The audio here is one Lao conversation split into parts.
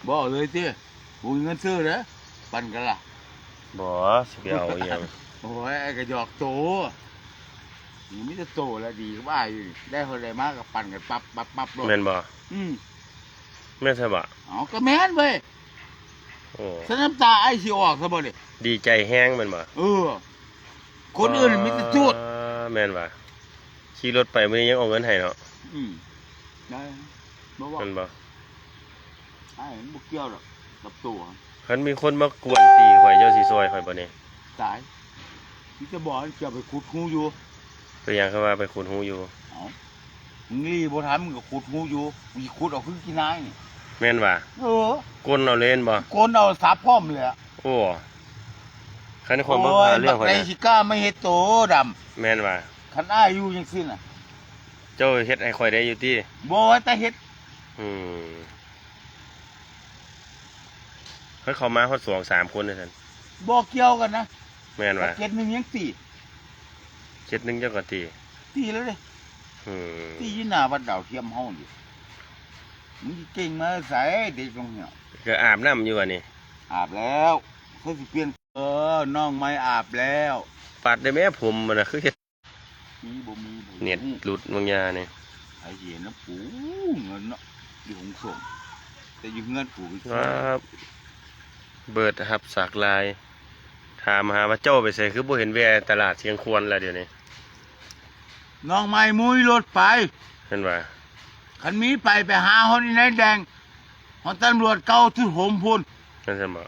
ບໍ່ເລີຍຕິ? ບໍ່ມີເງິນຊື້ເດ້ ປັນກັນລະ. ບໍ່ ຊິໄປເອົາອີ່ຫຍັງ? ໂອ້ຍ ອ້າຍກໍຫຍອກໂຕ ມີແຕ່ໂຕລະດີກັບອ້າຍຢູ່ນີ້ ໄດ້ເທົ່າໃດມາກໍປັນກັນປັບປັບປັບໂລດ ແມ່ນບໍ່? ອືມ ແມ່ນຊະບໍ? ເອົາ ກໍແມ່ນເວີຍ. ໂອ້ ຊັ້ນນ້ຳຕາອ້າຍຊິອອກຊະບໍ່ນີ້? ດີໃຈແຮງແມ່ນບໍ່? ເອີ ຄົນອື່ນມີແຕ່ຕູດ. ແມ່ນວ່າ ຂີ່ລົດໄປມື້ນີ້ຍັງເອົາເງິນໃຫ້ເນາະ. ອືມ ໄດ້ ບໍ່ເວົ້າ ແມ່ນບໍ່? ອ້າຍມັນບໍ່ກ່ຽວດອກກັບໂຕ. ຄັນມີຄົນມາກວນຕີຂ້ອຍ ເຈົ້າຊິຊ່ອຍຂ້ອຍບໍ່ນີ້? ຕາຍ ມີແຕ່ບອກໃຫ້ເຈົ້າໄປຂຸດຮູຢູ່. ເປັນຫຍັງຄືວ່າໄປຂຸດຮູຢູ່? ເອົ້າ ມຶງລີ້ບໍ່ທັນ ມຶງກໍຂຸດຮູຢູ່. ມີຂຸດເອົາຄືຂີ້ນາຍນີ້. ແມ່ນວ່າ? ເອີ ກົນເອົາເລີຍແມ່ນບໍ່? ກົນເອົາສັບພ້ອມແຫຼະ. ໂອ້ ຄັນຄົນມາຫາເລື່ອງຂ້ອຍນະ ບັກໃດຊິກ້າມາເຮັດໂຕດຳ. ແມ່ນວ່າ? ຄັນອ້າຍຢູ່ຈັ່ງຊີ້ນະ ເຈົ້າເຮັດໃຫ້ຂ້ອຍໄດ້ຢູ່ຕິ? ບໍ່ວ່າແຕ່ເຮັດ. ອືມ ເຮີ້ຍ ເຂົາມາຮອດສອງສາມຄົນວ່າຊັ້ນ. ບໍ່ກ່ຽວກັນນະ. ແມ່ນວ່າ? ເຈັດໜຶ່ງຍັງຕີ ເຈັດໜຶ່ງເຈົ້າກໍຕີ? ຕີແລ້ວເດ້. ອືມ ຕີຢູ່ໜ້າວັດດາວທຽມເຮົານີ້. ມຶງຊິເກັ່ງມາໃສເດັກນ້ອຍ? ກໍອາບນ້ຳຢູ່ຫວານີ້? ອາບແລ້ວ ຄືຊິປ່ຽນ. ເອີ ນ້ອງໃໝ່ອາບແລ້ວ. ປັດໄດ້ແມ້ຜົມມັນນະ ຄືເຮັດ ມີບໍ່ມີບໍ່ຮູ້. ເນັດຫຼຸດບາງຢ່າງນີ້ ໃຜຊິເຫັນນຳກູ ເງິນເນາະ ຢູ່ຂົງສົ່ງ ແຕ່ຢູ່ເຮືອນກູໄປກິນ. ເບີດຮັບສາກລາຍ ຖາມຫາວ່າເຈົ້າໄປໃສ ຄືບໍ່ເຫັນແວ່ຕະຫຼາດຊຽງຄວນລະດຽວນີ້? ນ້ອງໃໝ່ມຸ້ຍລົດໄປ ເຫັນວ່າ ຄັນມີໄປ ໄປຫາຮອດອີນາຍແດງ ຮອດຕຳຫຼວດເກົ່າຈຸດໂຮມພຸ້ນ. ແມ່ນຊັ້ນບໍ?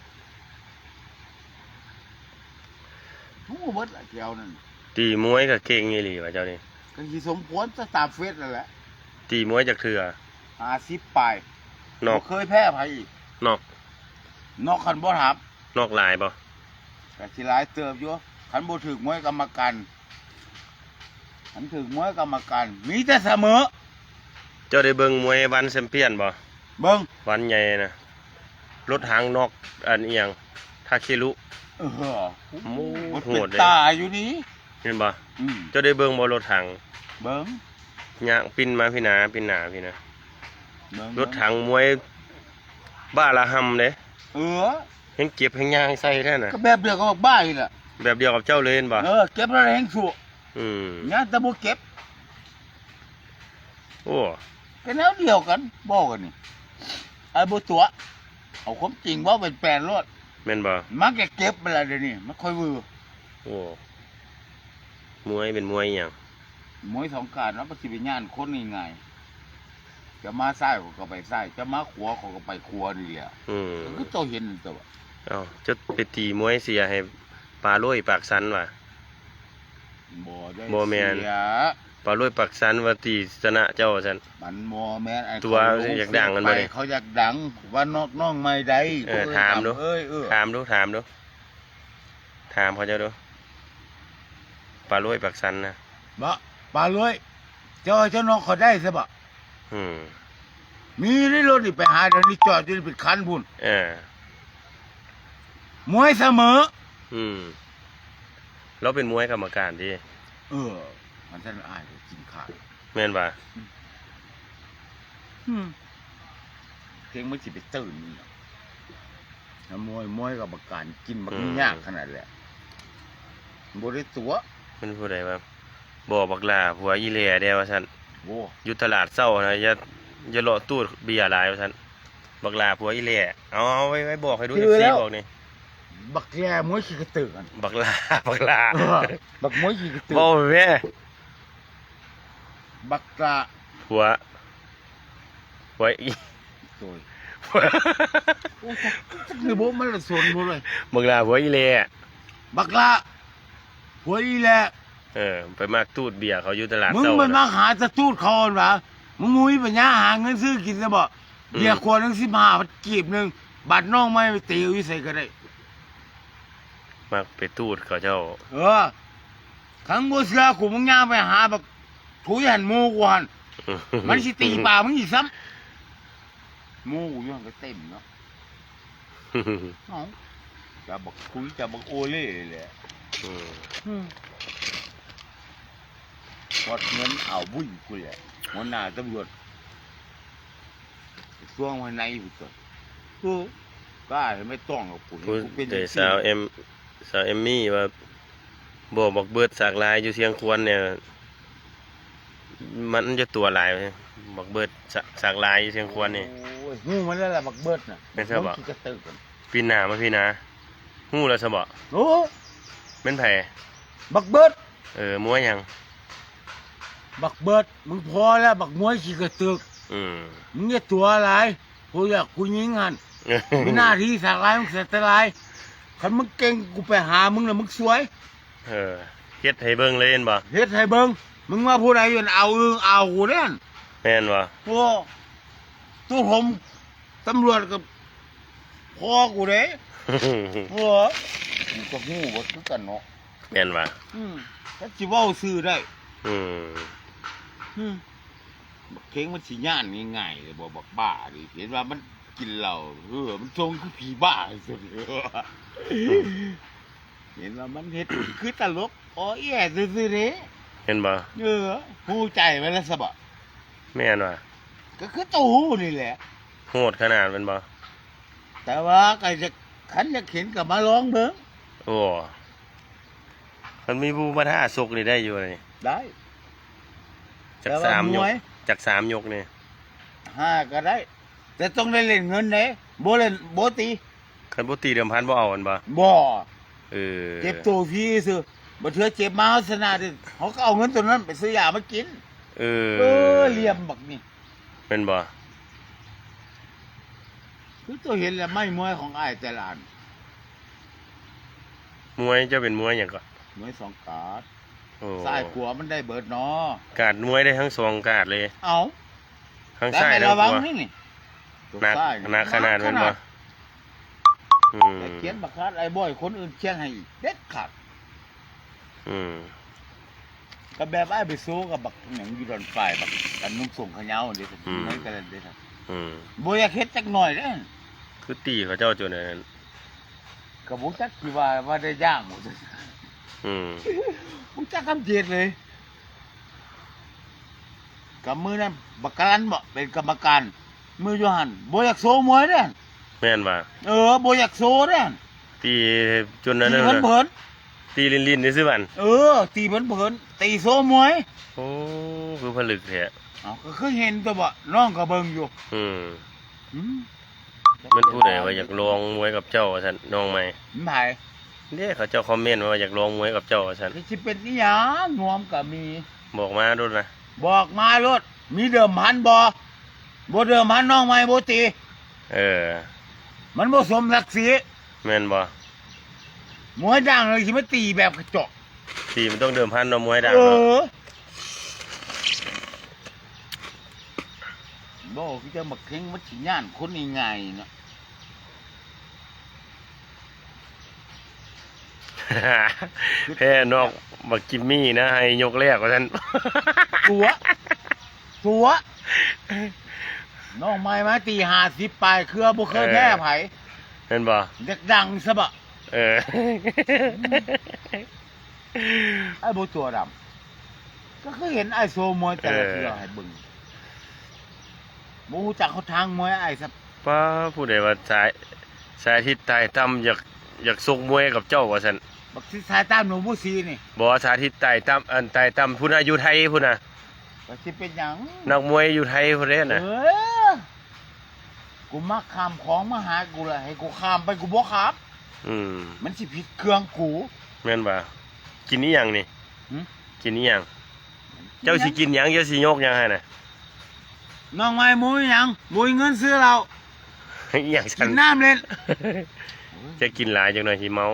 ຮູ້ເບິດລະແຖວນັ້ນ. ຕີມວຍກໍເກັ່ງອີ່ຫຼີວ່າເຈົ້ານີ້. ກໍຊິສົມຄວນຕາມເຟສນັ້ນແຫຼະ. ຕີມວຍຈັກເທື່ອ? ຫ້າສິບປາຍ. ນອກ ບໍ່ເຄີຍແພ້ໃຜອີກ. ນອກ ນອກຄັນບໍ່ຖາມ. ນອກຫຼາຍບໍ່? ກໍຊິຫຼາຍເຕີບຢູ່ ຄັນບໍ່ຖືກມວຍກຳມະການ. ຄັນຖືກມວຍກຳມະການ ມີແຕ່ສະເໝີ. ເຈົ້າໄດ້ເບິ່ງມວຍວັນແຊມປຽນບໍ່? ເບິ່ງ ວັນໃຫຍ່ນະ ລົດຖັງນອກ ອັນອີ່ຫຍັງ ທາເຄລຸ. ເອີ ໂອ້ ໂຫ ມັນເປັນຕາຢູ່ນີ້ ເຫັນບໍ່? ອືມ ເຈົ້າໄດ້ເບິ່ງບໍ່ລົດຖັງ? ເບິ່ງ ຍ່າງປິ່ນມາພີ້ນາ ປິ່ນໜ້າພີ້ນະ. ເບິ່ງ ລົດຖັງມວຍບ້າລະຫຳເດ້. ເອີ ແຮ່ງເຈັບແຮ່ງຍ່າງໃສ່ແທ້ນະ. ກໍແບບດຽວກັບບັກບ້ານີ້ແຫຼະ. ແບບດຽວກັບເຈົ້າເລີຍແມ່ນບໍ່? ເອີ ເຈັບແລ້ວແຮ່ງສູ້. ອືມ ຍານແຕ່ບໍ່ເຈັບ. ໂອ້ ກໍແນວດຽວກັນ ເວົ້າກັນນີ້ ອ້າຍບໍ່ຕົວະ ເອົາຄວາມຈິງເວົ້າແປນໆໂລດ. ແມ່ນບໍ່? ມັນກໍເຈັບໄປລະດຽວນີ້ ມັນຄ່ອຍວື. ໂອ້ ມວຍເປັນມວຍອີ່ຫຍັງ? ມວຍສອງການເນາະ ມັນຊິໄປຢ້ານຄົນງ່າຍໆ. ຈະມາຊ້າຍຂ້ອຍກໍໄປຊ້າຍ ຈະມາຂວາຂ້ອຍກໍໄປຂວານີ້ແຫຼະ. ອືມ ກໍຄືເຈົ້າເຫັນນັ້ນຕົວະ. ເອົ້າ ເຈົ້າໄປຕີມວຍເສຍໃຫ້ປາໂລ້ຍປາກຊັນຫວາ? ບໍ່ໄດ້ ບໍ່ແມ່ນ ເສຍ ປາໂລ້ຍປາກຊັນວ່າຕີຊະນະເຈົ້າວ່າຊັ້ນ. ມັນບໍ່ແມ່ນ ອັນຕົວເຂົາຢາກດັງ ມັນບໍ່ໄດ້ ເຂົາຢາກດັງ ວ່ານ້ອງ ນ້ອງໃໝ່ໃດ. ເອີ ຖາມດູ ເອີຍ ເອີ ຖາມດູ ຖາມດູ ຖາມເຂົາເຈົ້າດູ ປາໂລ້ຍປາກຊັນນະ. ບໍ່ ປາໂລ້ຍ ເຈົ້າວ່າເຈົ້ານ້ອງເຂົາໄດ້ຊະບໍ່? ອືມ ມີໃນລົດນີ້ ໄປຫາດຽວນີ້ ຈອດຢູ່ນີ້ເປັນຄັນພຸ້ນ. ເອີ ມວຍສະເໝີ. ອືມ ລາວເປັນມວຍກຳມະການຕິ? ເອີ ຄັນຊັ້ນອ້າຍກໍກິນຂາດ. ແມ່ນຫວາ? ອືມ ອືມ ເພງມັນຊິໄປຕື່ນອີ່ຫຍັງ? ມວຍ ມວຍກຳມະການກິນບັກ ອືມ ຍາກຂະໜາດແຫຼະ ບໍ່ໄດ້ຕົວະ. ແມ່ນຜູ້ໃດວ່າ ບໍ່ ບັກຫຼ້າຜົວອີ່ແຫຼແດ່ວ່າຊັ້ນ. ໂອ້ ຢູ່ຕະຫຼາດເຊົ້ານະ ຢ່າ ຢ່າເລາະຕູດເບຍຫຼາຍວ່າຊັ້ນ. ບັກຫຼ້າຜົວອີ່ແຫຼ ເອົາ ເອົາໄວ້ ໄວ້ບອກໃຫ້ດູ ເອັຟຊີບອກນີ້ ບັກແຫຼມວຍຂີ້ກະເຕີກຫັ້ນ. ບັກຫຼ້າ ບັກຫຼ້າ ເອີ ບັກມວຍຂີ້ກະເຕີກ ເວົ້າແມ່. ບັກຫຼ້າຜົວ ຜົວອີ ໂອ້ຍ ໂອ້ຍ ຈັກ ຈັກ ຫຼືບໍ່ ມັນລະສົນໝົດເລີຍ. ບັກຫຼ້າຜົວອີ່ແຫຼ ບັກຫຼ້າຜົວອີ່ແຫຼ. ເອີ ໄປມັກຕູດເບຍເຂົາຢູ່ຕະຫຼາດເຊົ້າ. ມຶງໄປມັກຫາແຕ່ຕູດເຂົາຫັ້ນຫວາ? ມຶງບໍ່ມີປັນຍາຫາເງິນຊື້ກິນຊະບໍ? ອືມ ເບຍຂວດໜຶ່ງສິບຫ້າພັນກີບໜຶ່ງ ບາດນ້ອງໃໝ່ໄປຕີຢູ່ໃສກໍໄດ້. ມັກໄປຕູດເຂົາເຈົ້າ. ເອີ ຄັນບໍ່ເຊື່ອກູ ມຶງຍ່າງໄປຫາບັກທຸຍຫັ້ນ ໝູ່ກູຫັ້ນ ມັນຊິຕີປາກມຶງອີກຊ້ຳ. ໝູ່ກູຢູ່ຫັ້ນກໍເຕັມເນາະ. ເອົ້າ ຈະບັກທຸຍ ຈະບັກໂອເລ່ແຫຼະ. ອືມ ອືມ ກວາດເງິນເອົາບຸ້ຍພຸ້ນແຫຼະ ຫົວໜ້າຕຳຫຼວດ ກະຊວງພາຍໃນພຸ້ນຕົວະ. ໂອ້ ກາໃຫ້ໄມ່ຕ້ອງກັບກູ ກູເປັນ ເອີ ສາວເອັມ ສາວເອັມມີວ່າ ບໍ່ ບັກເບີດສາກລາຍຢູ່ຊຽງຂວານນີ້ ມັນຈະຕົວະຫຼາຍ ບັກເບີດສາກ ສາກລາຍຢູ່ຊຽງຂວານນີ້. ໂອ້ຍ ຮູ້ມາແລ້ວລະ ບັກເບີດນະ ແມ່ນຊະບໍ່? ຂີ້ກະຕຶກ ປີນໜ້າມາພີ້ນະ ຮູ້ແລ້ວຊະບໍ່? ໂອ້ ແມ່ນໃຜ? ບັກເບີດ. ເອີ ມວຍຫຍັງ? ບັກເບີດ ມຶງພໍແລ້ວ ບັກມວຍຂີ້ກະຕຶກ. ອືມ ມຶງຢ່າຕົວະຫຼາຍ ຜູ້ຢາກຜູ້ຍິງຫັ້ນ ມີໜ້າທີ່ສາກລາຍ ມຶງສະຕະລາຍ. ຄັນມຶງເກັ່ງ ກູໄປຫາມຶງນະ ມຶງສວຍ. ເອີ ເຮັດໃຫ້ເບິ່ງເລີຍແມ່ນບໍ່? ເຮັດໃຫ້ເບິ່ງ ມຶງວ່າຜູ້ໃດຢູ່ຫັ້ນ ເອົາອຶ່ງເອົາກູເດ້ຫັ້ນ. ແມ່ນບໍ່? ໂອ້ ໂຕຜົມ ຕຳຫຼວດກໍພໍກູເດ້. ໂອ້ ກູກໍຮູ້ເບິດຄືກັນເນາະ. ແມ່ນວ່າ ອືມ ຈັກຊິເວົ້າຊື່ໄດ້. ອືມ ອືມ ບັກເຄັງມັນຊິຢ້ານງ່າຍໆເລີຍບໍ່? ບັກບ້ານີ້ ເຫັນວ່າມັນກິນເຫຼົ້າ ເອີ ມັນຊົງຄືຜີບ້າສຸດ. ເຫັນວ່າມັນເຮັດຄືຕະຫຼົກ ອໍແອຊື່ໆເດ້ ເຫັນບໍ່? ເອີ ຮູ້ໃຈໄວ້ແລ້ວຊະບໍ່? ແມ່ນວ່າ ກໍຄືໂຕຮູ້ນີ້ແຫຼະ ໂຫດຂະໜາດແມ່ນບໍ່? ແຕ່ວ່າກໍຢາກ ຄັນຢາກເຫັນກໍມາລອງເບິ່ງ. ໂອ້ ຄັນມີຜູ້ມາທ້າຊົກນີ້ໄດ້ຢູ່ນີ້ ໄດ້ ຈັກສາມຍົກ ຈັກສາມຍົກນີ້ ຫ້າກໍໄດ້ ແຕ່ຕ້ອງໄດ້ຫຼິ້ນເງິນເດ້ ບໍ່ຫຼິ້ນ ບໍ່ຕີ. ຄັນບໍ່ຕີເດີມພັນບໍ່ເອົາແມ່ນບໍ່? ບໍ່ ເອີ ເຈັບໂຕຟຣີຊື່ ບາງເທື່ອເຈັບມາເຮົາຊະນະເດ້ ເຮົາກໍເອົາເງິນໂຕນັ້ນໄປຊື້ຢາມາກິນ. ເອີ ເອີ ຫຼ່ຽມບັກນີ້ ແມ່ນບໍ່? ຄືໂຕເຫັນແລ້ວ ໄມ້ມວຍຂອງອ້າຍແຕ່ລະອັນ. ມວຍ ເຈົ້າເປັນມວຍຫຍັງເກາະ? ມວຍສອງກາດ. ໂອ້ ຊ້າຍຂວາມັນໄດ້ເບິດເນາະ ກາດມວຍໄດ້ທັງສອງກາດເລີຍ. ເອົ້າ ທັງຊ້າຍທັງຂວາ ນີ້ ໜັກ ໜັກຂະໜາດແມ່ນບໍ່? ອືມ ຢ່າຂຽນບັກຄາດອ້າຍບອຍ ຄົນອື່ນຂຽນໃຫ້ເດັດຂາດ. ອືມ ກໍແບບອ້າຍໄປໂຊກັບບັກຫຍັງຢູ່ດອນຝາຍ ບັກອັນນຸ່ງສົ້ງຂະເຍົາເດ້ ອືມ ໃນກະແລນເດ້. ອືມ ບໍ່ຢາກເຮັດຈັກໜ້ອຍເດ້ ຄືຕີເຂົາເຈົ້າຈົນອັນນັ້ນ ກໍບໍ່ຈັກຊິວ່າ ວ່າໄດ້ຢ່າງບໍ່. ອືມ ບໍ່ຈັກຄຳເຈັດເລີຍ. ກໍມື້ນັ້ນບັກກະລັນບໍ ເປັນກຳມະການ ມື້ຢູ່ຫັ້ນ ບໍ່ຢາກໂຊມວຍເດ້. ແມ່ນວ່າ ເອີ ບໍ່ຢາກໂຊເດ້ ຕີຈົນນັ້ນ ຕີເພີນໆ ຕີຫຼິ້ນໆຊື່ໆ ເອີ ຕີເພີນໆ ຕີໂຊມວຍ. ໂອ້ ຄືຜະລຶກແທ້. ເອົ້າ ກໍຄືເຫັນຕົວະ ນ້ອງກໍເບິ່ງຢູ່. ອືມ ອືມ ແມ່ນຜູ້ໃດວ່າຢາກລອງມວຍກັບເຈົ້າວ່າຊັ້ນ ນ້ອງໃໝ່? ມັນໃຜ? ເດ້ ເຂົາເຈົ້າຄອມເມັນວ່າຢາກລອງມວຍກັບເຈົ້າວ່າຊັ້ນ. ຊິເປັນອີຫຍັງ ນວມກໍມີ. ບອກມາໂລດນະ ບອກມາໂລດ. ມີເດີມພັນບໍ່? ບໍ່ເດີມພັນ ນ້ອງໃໝ່ບໍ່ຕີ. ເອີ ມັນບໍ່ສົມສັກສີ. ແມ່ນບໍ່? ມວຍດັງເລີຍ ຊິມາຕີແບບກະຈອກ. ຕີມັນຕ້ອງເດີມພັນເນາະ ມວຍດັງເນາະ. ເອີ ບໍ່ ຄືຈັ່ງບັກເຄັງມັນຊິຢ້ານຄົນງ່າຍໆເນາະ. ແພ້ນ້ອງບັກຈິມມີນະ ໃຫ້ຍົກແລກວ່າຊັ້ນ. ຕົວະ ຕົວະ ນ້ອງໃໝ່ມາຕີຫ້າສິບປາຍເຄືອ ບໍ່ເຄີຍແພ້ໃຜ. ເອີ ແມ່ນບໍ່? ຢາກດັງຊະບໍ? ເອີ ອ້າຍບໍ່ຕົວດຳ ກໍຄືເຫັນອ້າຍໂຊມວຍແຕ່ລະເທື່ອໃຫ້ເບິ່ງ. ບໍ່ຮູ້ຈັກເຂົາທາງມວຍອ້າຍຊະ. ປ້າ ຜູ້ໃດວ່າສາຍ ສາຍທິດຕາຍຕ່ຳ ຢາກ ຢາກຊົກມວຍກັບເຈົ້າວ່າຊັ້ນ. ບັກທິດສາຍຕາມໜູບູສີນີ້. ບໍ່ ສາຍທິດຕາຍຕ່ຳ ອັນຕາຍຕ່ຳພຸ້ນນະ ຢູ່ໄທພຸ້ນນະ. ກໍຊິເປັນຫຍັງ ນັກມວຍຢູ່ໄທພຸ້ນເດ້ນະ. ເອີ ກູມັກຂ້າມຂອງມາຫາກູລະ ໃຫ້ກູຂ້າມໄປ ກູບໍ່ຂ້າມ. ອືມ ມັນຊິຜິດເຄື່ອງກູ. ແມ່ນບໍ່? ກິນອີຫຍັງນີ້? ຫຶ? ກິນອີຫຍັງ? ເຈົ້າຊິກິນຫຍັງ? ເຈົ້າຊິຍົກຫຍັງຫັ້ນນະ? ນ້ອງໃໝ່ ບໍ່ມີຫຍັງ ບໍ່ມີເງິນຊື້ເຫຼົ້າ. ອີຫຍັງຊັ້ນ? ກິນນ້ຳເຫຼັ້ນ. ຈະກິນຫຼາຍຈັກໜ້ອຍຊິເມົາ.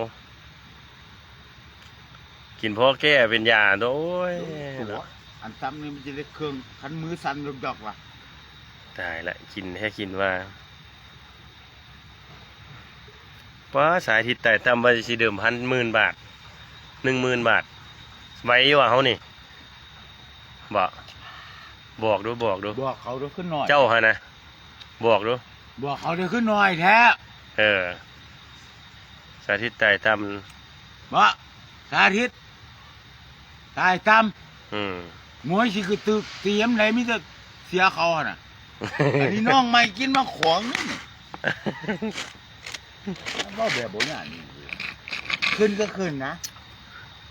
ກິນພໍແກ້ເປັນຢາໂດຍ. ໂອ້ຍ ອັນຊ້ຳນີ້ມັນຈະໄດ້ເຄື່ອງ ຄັນມືສັ່ນຢອກໆວ່າ. ຕາຍລະ ກິນແທ້ກິນວ່າ. ປ້າ ສາຍທິດໃຕ້ຕ່ຳວ່າຊິເດີມພັນ ໝື່ນບາດ ໜຶ່ງໝື່ນບາດ ໄວຢູ່ຫວາເຮົານີ້. ບໍ່ ບອກດູ ບອກດູ ບອກເຂົາດູ ຂຶ້ນໜ້ອຍ ເຈົ້າຫັ້ນນະ ບອກດູ ບອກເຂົາເດີ ຂຶ້ນໜ້ອຍແທ້. ເອີ ສາທິດໃຕ້ຕ່ຳ ບໍ່ ສາທິດໃຕ້ຕ່ຳ. ອືມ ມວຍຊິຄືຕຶກ ຕຽມໃດ ມີແຕ່ເສຍເຂົາຫັ້ນນະ. ອັນນີ້ນ້ອງໃໝ່ກິນມາຂອງນີ້. ເວົ້າແບບບໍ່ຍາກນີ້ ຂຶ້ນກໍຂຶ້ນນະ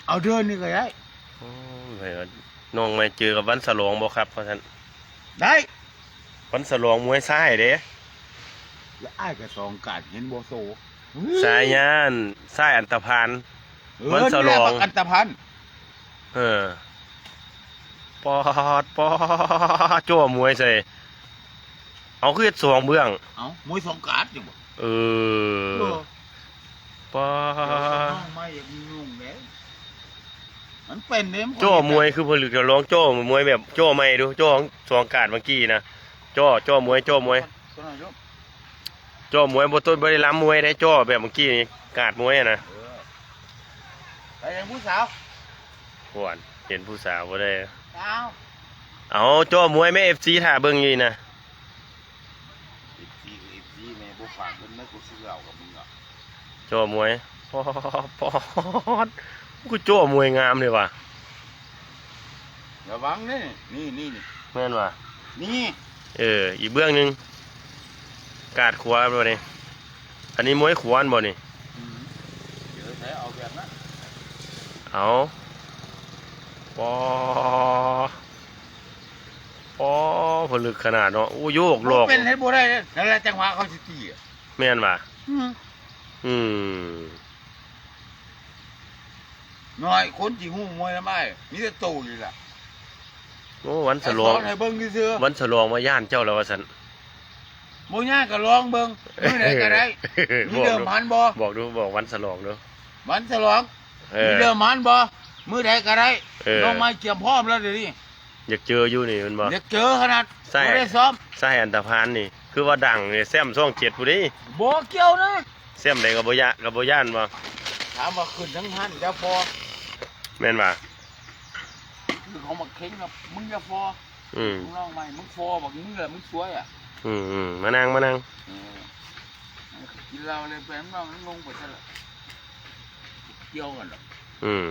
ເອົາເດີນນີ້ກໍໄດ້. ໂອ້ຍ ນ້ອງໃໝ່ເຈີກັບວັນສະຫຼອງບໍ່ຄັບ ວ່າຊັ້ນ. ໄດ້ ວັນສະຫຼອງມວຍຊາຍເດ້ ແລ້ວອ້າຍກໍສອງກາດ ເຫັນບໍ່ໂຊ ຊາຍຍານ ຊາຍອັນຕະພານ ເອີ ວັນສະຫຼອງ ນີ້ແຫຼະບັກອັນຕະພັນ. ເອີ ປອດ ປອດ ໂຈ້ມວຍໃສ່ ເອົາ ຄືເຮັດສອງເບື້ອງ ເອົາ ມວຍສອງກາດຈັ່ງບໍ່ ເອີ ເອີ ປອດ ນ້ອງໃໝ່ຢ່າງງງເດ້ ມັນເປັນເດ້ ມັນ ໂຈ້ມວຍຄືຜະລິດ ລອງໂຈ້ມວຍແບບໂຈ້ໃໝ່ດູ ໂຈ້ສອງກາດເມື່ອກີ້ນະ ໂຈ້ ໂຈ້ມວຍ ໂຈ້ມວຍ. ຈ່ອມວຍບໍ່ຕົ້ນ ບໍ່ໄດ້ລຳມວຍໄດ້ ຈ່ອແບບເມື່ອກີ້ນີ້ ກາດມວຍນະ. ເອີ ໄປຫຍັງຜູ້ສາວ ຫວນ ເຫັນຜູ້ສາວບໍ່ໄດ້ ເອົາ ເອົາ ຈ່ອມວຍແມ່ ເອັຟຊີ ຖ້າເບິ່ງຢູ່ນະ ເອັຟຊີ ເອັຟຊີ ແມ່ບໍ່ຝາກເງິນນະ ກູຊື້ເຫຼົ້າກັບມຶງເນາະ. ຈ່ອມວຍ ປອດ ປອດ ຄືຈ່ອມວຍງາມເດ້ວ່າ ລະວັງເດ້ ນີ້ ນີ້ ນີ້ ແມ່ນວ່າ ນີ້ ເອີ ອີກເບື້ອງໜຶ່ງ ກາດຂວາບໍ່ນີ້ ອັນນີ້ມວຍຂວາບໍ່ນີ້ ອືມ ເຈີໃສເອົາແບບນັ້ນ ເອົາ ປອ ປອ ເພິ່ນລຶກຂະໜາດເນາະ ໂອ້ ໂຍກຫຼອກ ເປັນເຮັດບໍ່ໄດ້ເດ້ ນັ້ນແຫຼະຈັງຫວະເຂົາຊິຕີ ແມ່ນວ່າ ອືມ ອືມ ນ້ອຍຄົນຊິຮູ້ມວຍນຳອ້າຍ ມີແຕ່ໂຕນີ້ລະ. ໂອ້ ວັນສະຫຼອງ ໃຫ້ເບິ່ງຊື່ໆ ວັນສະຫຼອງວ່າຢ້ານເຈົ້າແລ້ວວ່າຊັ້ນ ບໍ່ຢ້ານກໍລອງເບິ່ງ ມື້ໃດກໍໄດ້ ມີເດີມພັນບໍ່ ບອກດູ ບອກວັນສະຫຼອງດູ ວັນສະຫຼອງ ເອີ ມີເດີມພັນບໍ່ ມື້ໃດກໍໄດ້ ເອີ ນ້ອງໃໝ່ກຽມພ້ອມແລ້ວດຽວນີ້. ຢາກເຈີຢູ່ນີ້ແມ່ນບໍ່ ຢາກເຈີຂະໜາດ ຊາຍ ບໍ່ໄດ້ຊ້ອມ ຊາຍອັນຕະພານນີ້ ຄືວ່າດັງນີ້ ແຊ້ມຊ່ອງເຈັດພຸ້ນເດ້ ບໍ່ກ່ຽວນະ ແຊ້ມໃດກໍບໍ່ຢ້ານ ກໍບໍ່ຢ້ານບໍ່ ຖາມວ່າຂຶ້ນທັງຫັ້ນຢ່າພໍ ແມ່ນວ່າ ຄືເຂົາມາເຄັ່ງນະ ມຶງຢ່າພໍ ອືມ ນ້ອງໃໝ່ ມຶງພໍບັກມຶງລະ ມຶງສວຍອະ ອືມໆ ມານັ່ງ ມານັ່ງ ເອີ ກິນເຫຼົ້າເລີຍໄປນຳນ້ອງ ມັນລົງໄປຊັ້ນລະ ກ່ຽວກັນດອກ ອືມ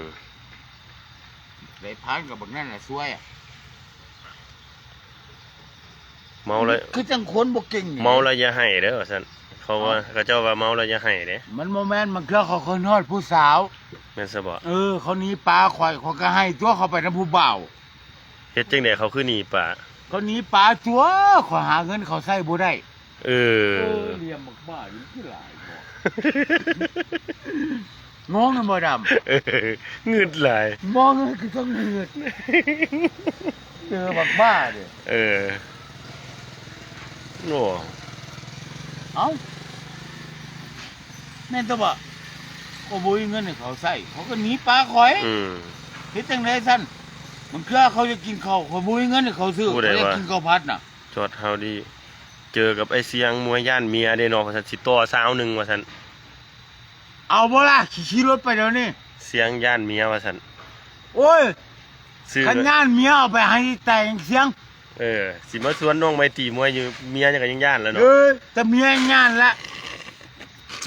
ໄດ້ພານກັບບັກນັ້ນລະຊວຍອະ ເມົາແລ້ວ ຄືຈັ່ງຄົນບໍ່ເກັ່ງນີ້ ເມົາແລ້ວຢ່າໄຫ້ເດີ້ວ່າຊັ້ນ ເຂົາວ່າ ເອົ້າ ເຂົາເຈົ້າວ່າເມົາແລ້ວຢ່າໄຫ້ເດ້ ມັນບໍ່ແມ່ນ ບາງເທື່ອເຂົາຄິດຮອດຜູ້ສາວ ແມ່ນຊະບໍ ເອີ ເຂົາໜີປາຂ້ອຍ ຂ້ອຍກໍໄຫ້ຕົວ ເຂົາໄປນຳຜູ້ບ່າວ ເຮັດຈັ່ງໃດເຂົາຄືໜີປາ ເຂົາໜີປາຕົວ ຂ້ອຍຫາເງິນເຂົາໃຊ້ບໍ່ໄດ້ ເອີ ໂອ້ ຫຼຽມບັກບ້າຢູ່ຄືຫຼາຍບໍ ງອງນຳບໍ່ດຳ ເອີ ງຶດຫຼາຍ ບໍ່ງຶດຄືຕ້ອງງຶດ ເອີ ບັກບ້າເດ້ ເອີ ໂອ້ ເອົ້າ ແມ່ນຕົວະ ຂ້ອຍບໍ່ມີເງິນໃຫ້ເຂົາໃຊ້ ເຂົາກໍໜີປາຂ້ອຍ ອືມ ເຮັດຈັ່ງໃດຊັ້ນ ບາງເທື່ອເຂົາຢາກກິນເຂົ້າ ຂ້ອຍບໍ່ມີເງິນໃຫ້ເຂົາຊື້ ຜູ້ໃດ ເຂົາຢາກ ວ່າ ກິນເຂົ້າຜັດນະ ຈອດເຮົາດີ ເຈີກັບໄອ້ຊຽງມວຍຢ້ານເມຍເດ້ນ້ອງ ວ່າຊັ້ນ ຊິຕໍ່ຊາວໜຶ່ງວ່າຊັ້ນ ເອົາບໍ່ລະ ຂີ່ ຂີ່ລົດໄປດຽວນີ້ ຊຽງຢ້ານເມຍວ່າຊັ້ນ ໂອ້ຍ ຊື່ ຄັນຢ້ານເມຍເອົາໄປໃຫ້ແຕ່ງຊຽງ ເອີ ຊິມາຊວນນ້ອງໄມຕີມວຍຢູ່ ເມຍຍັງກໍຍັງຢ້ານແລ້ວເນາະ ເອີ ແຕ່ເມຍຍັງຢ້ານລະ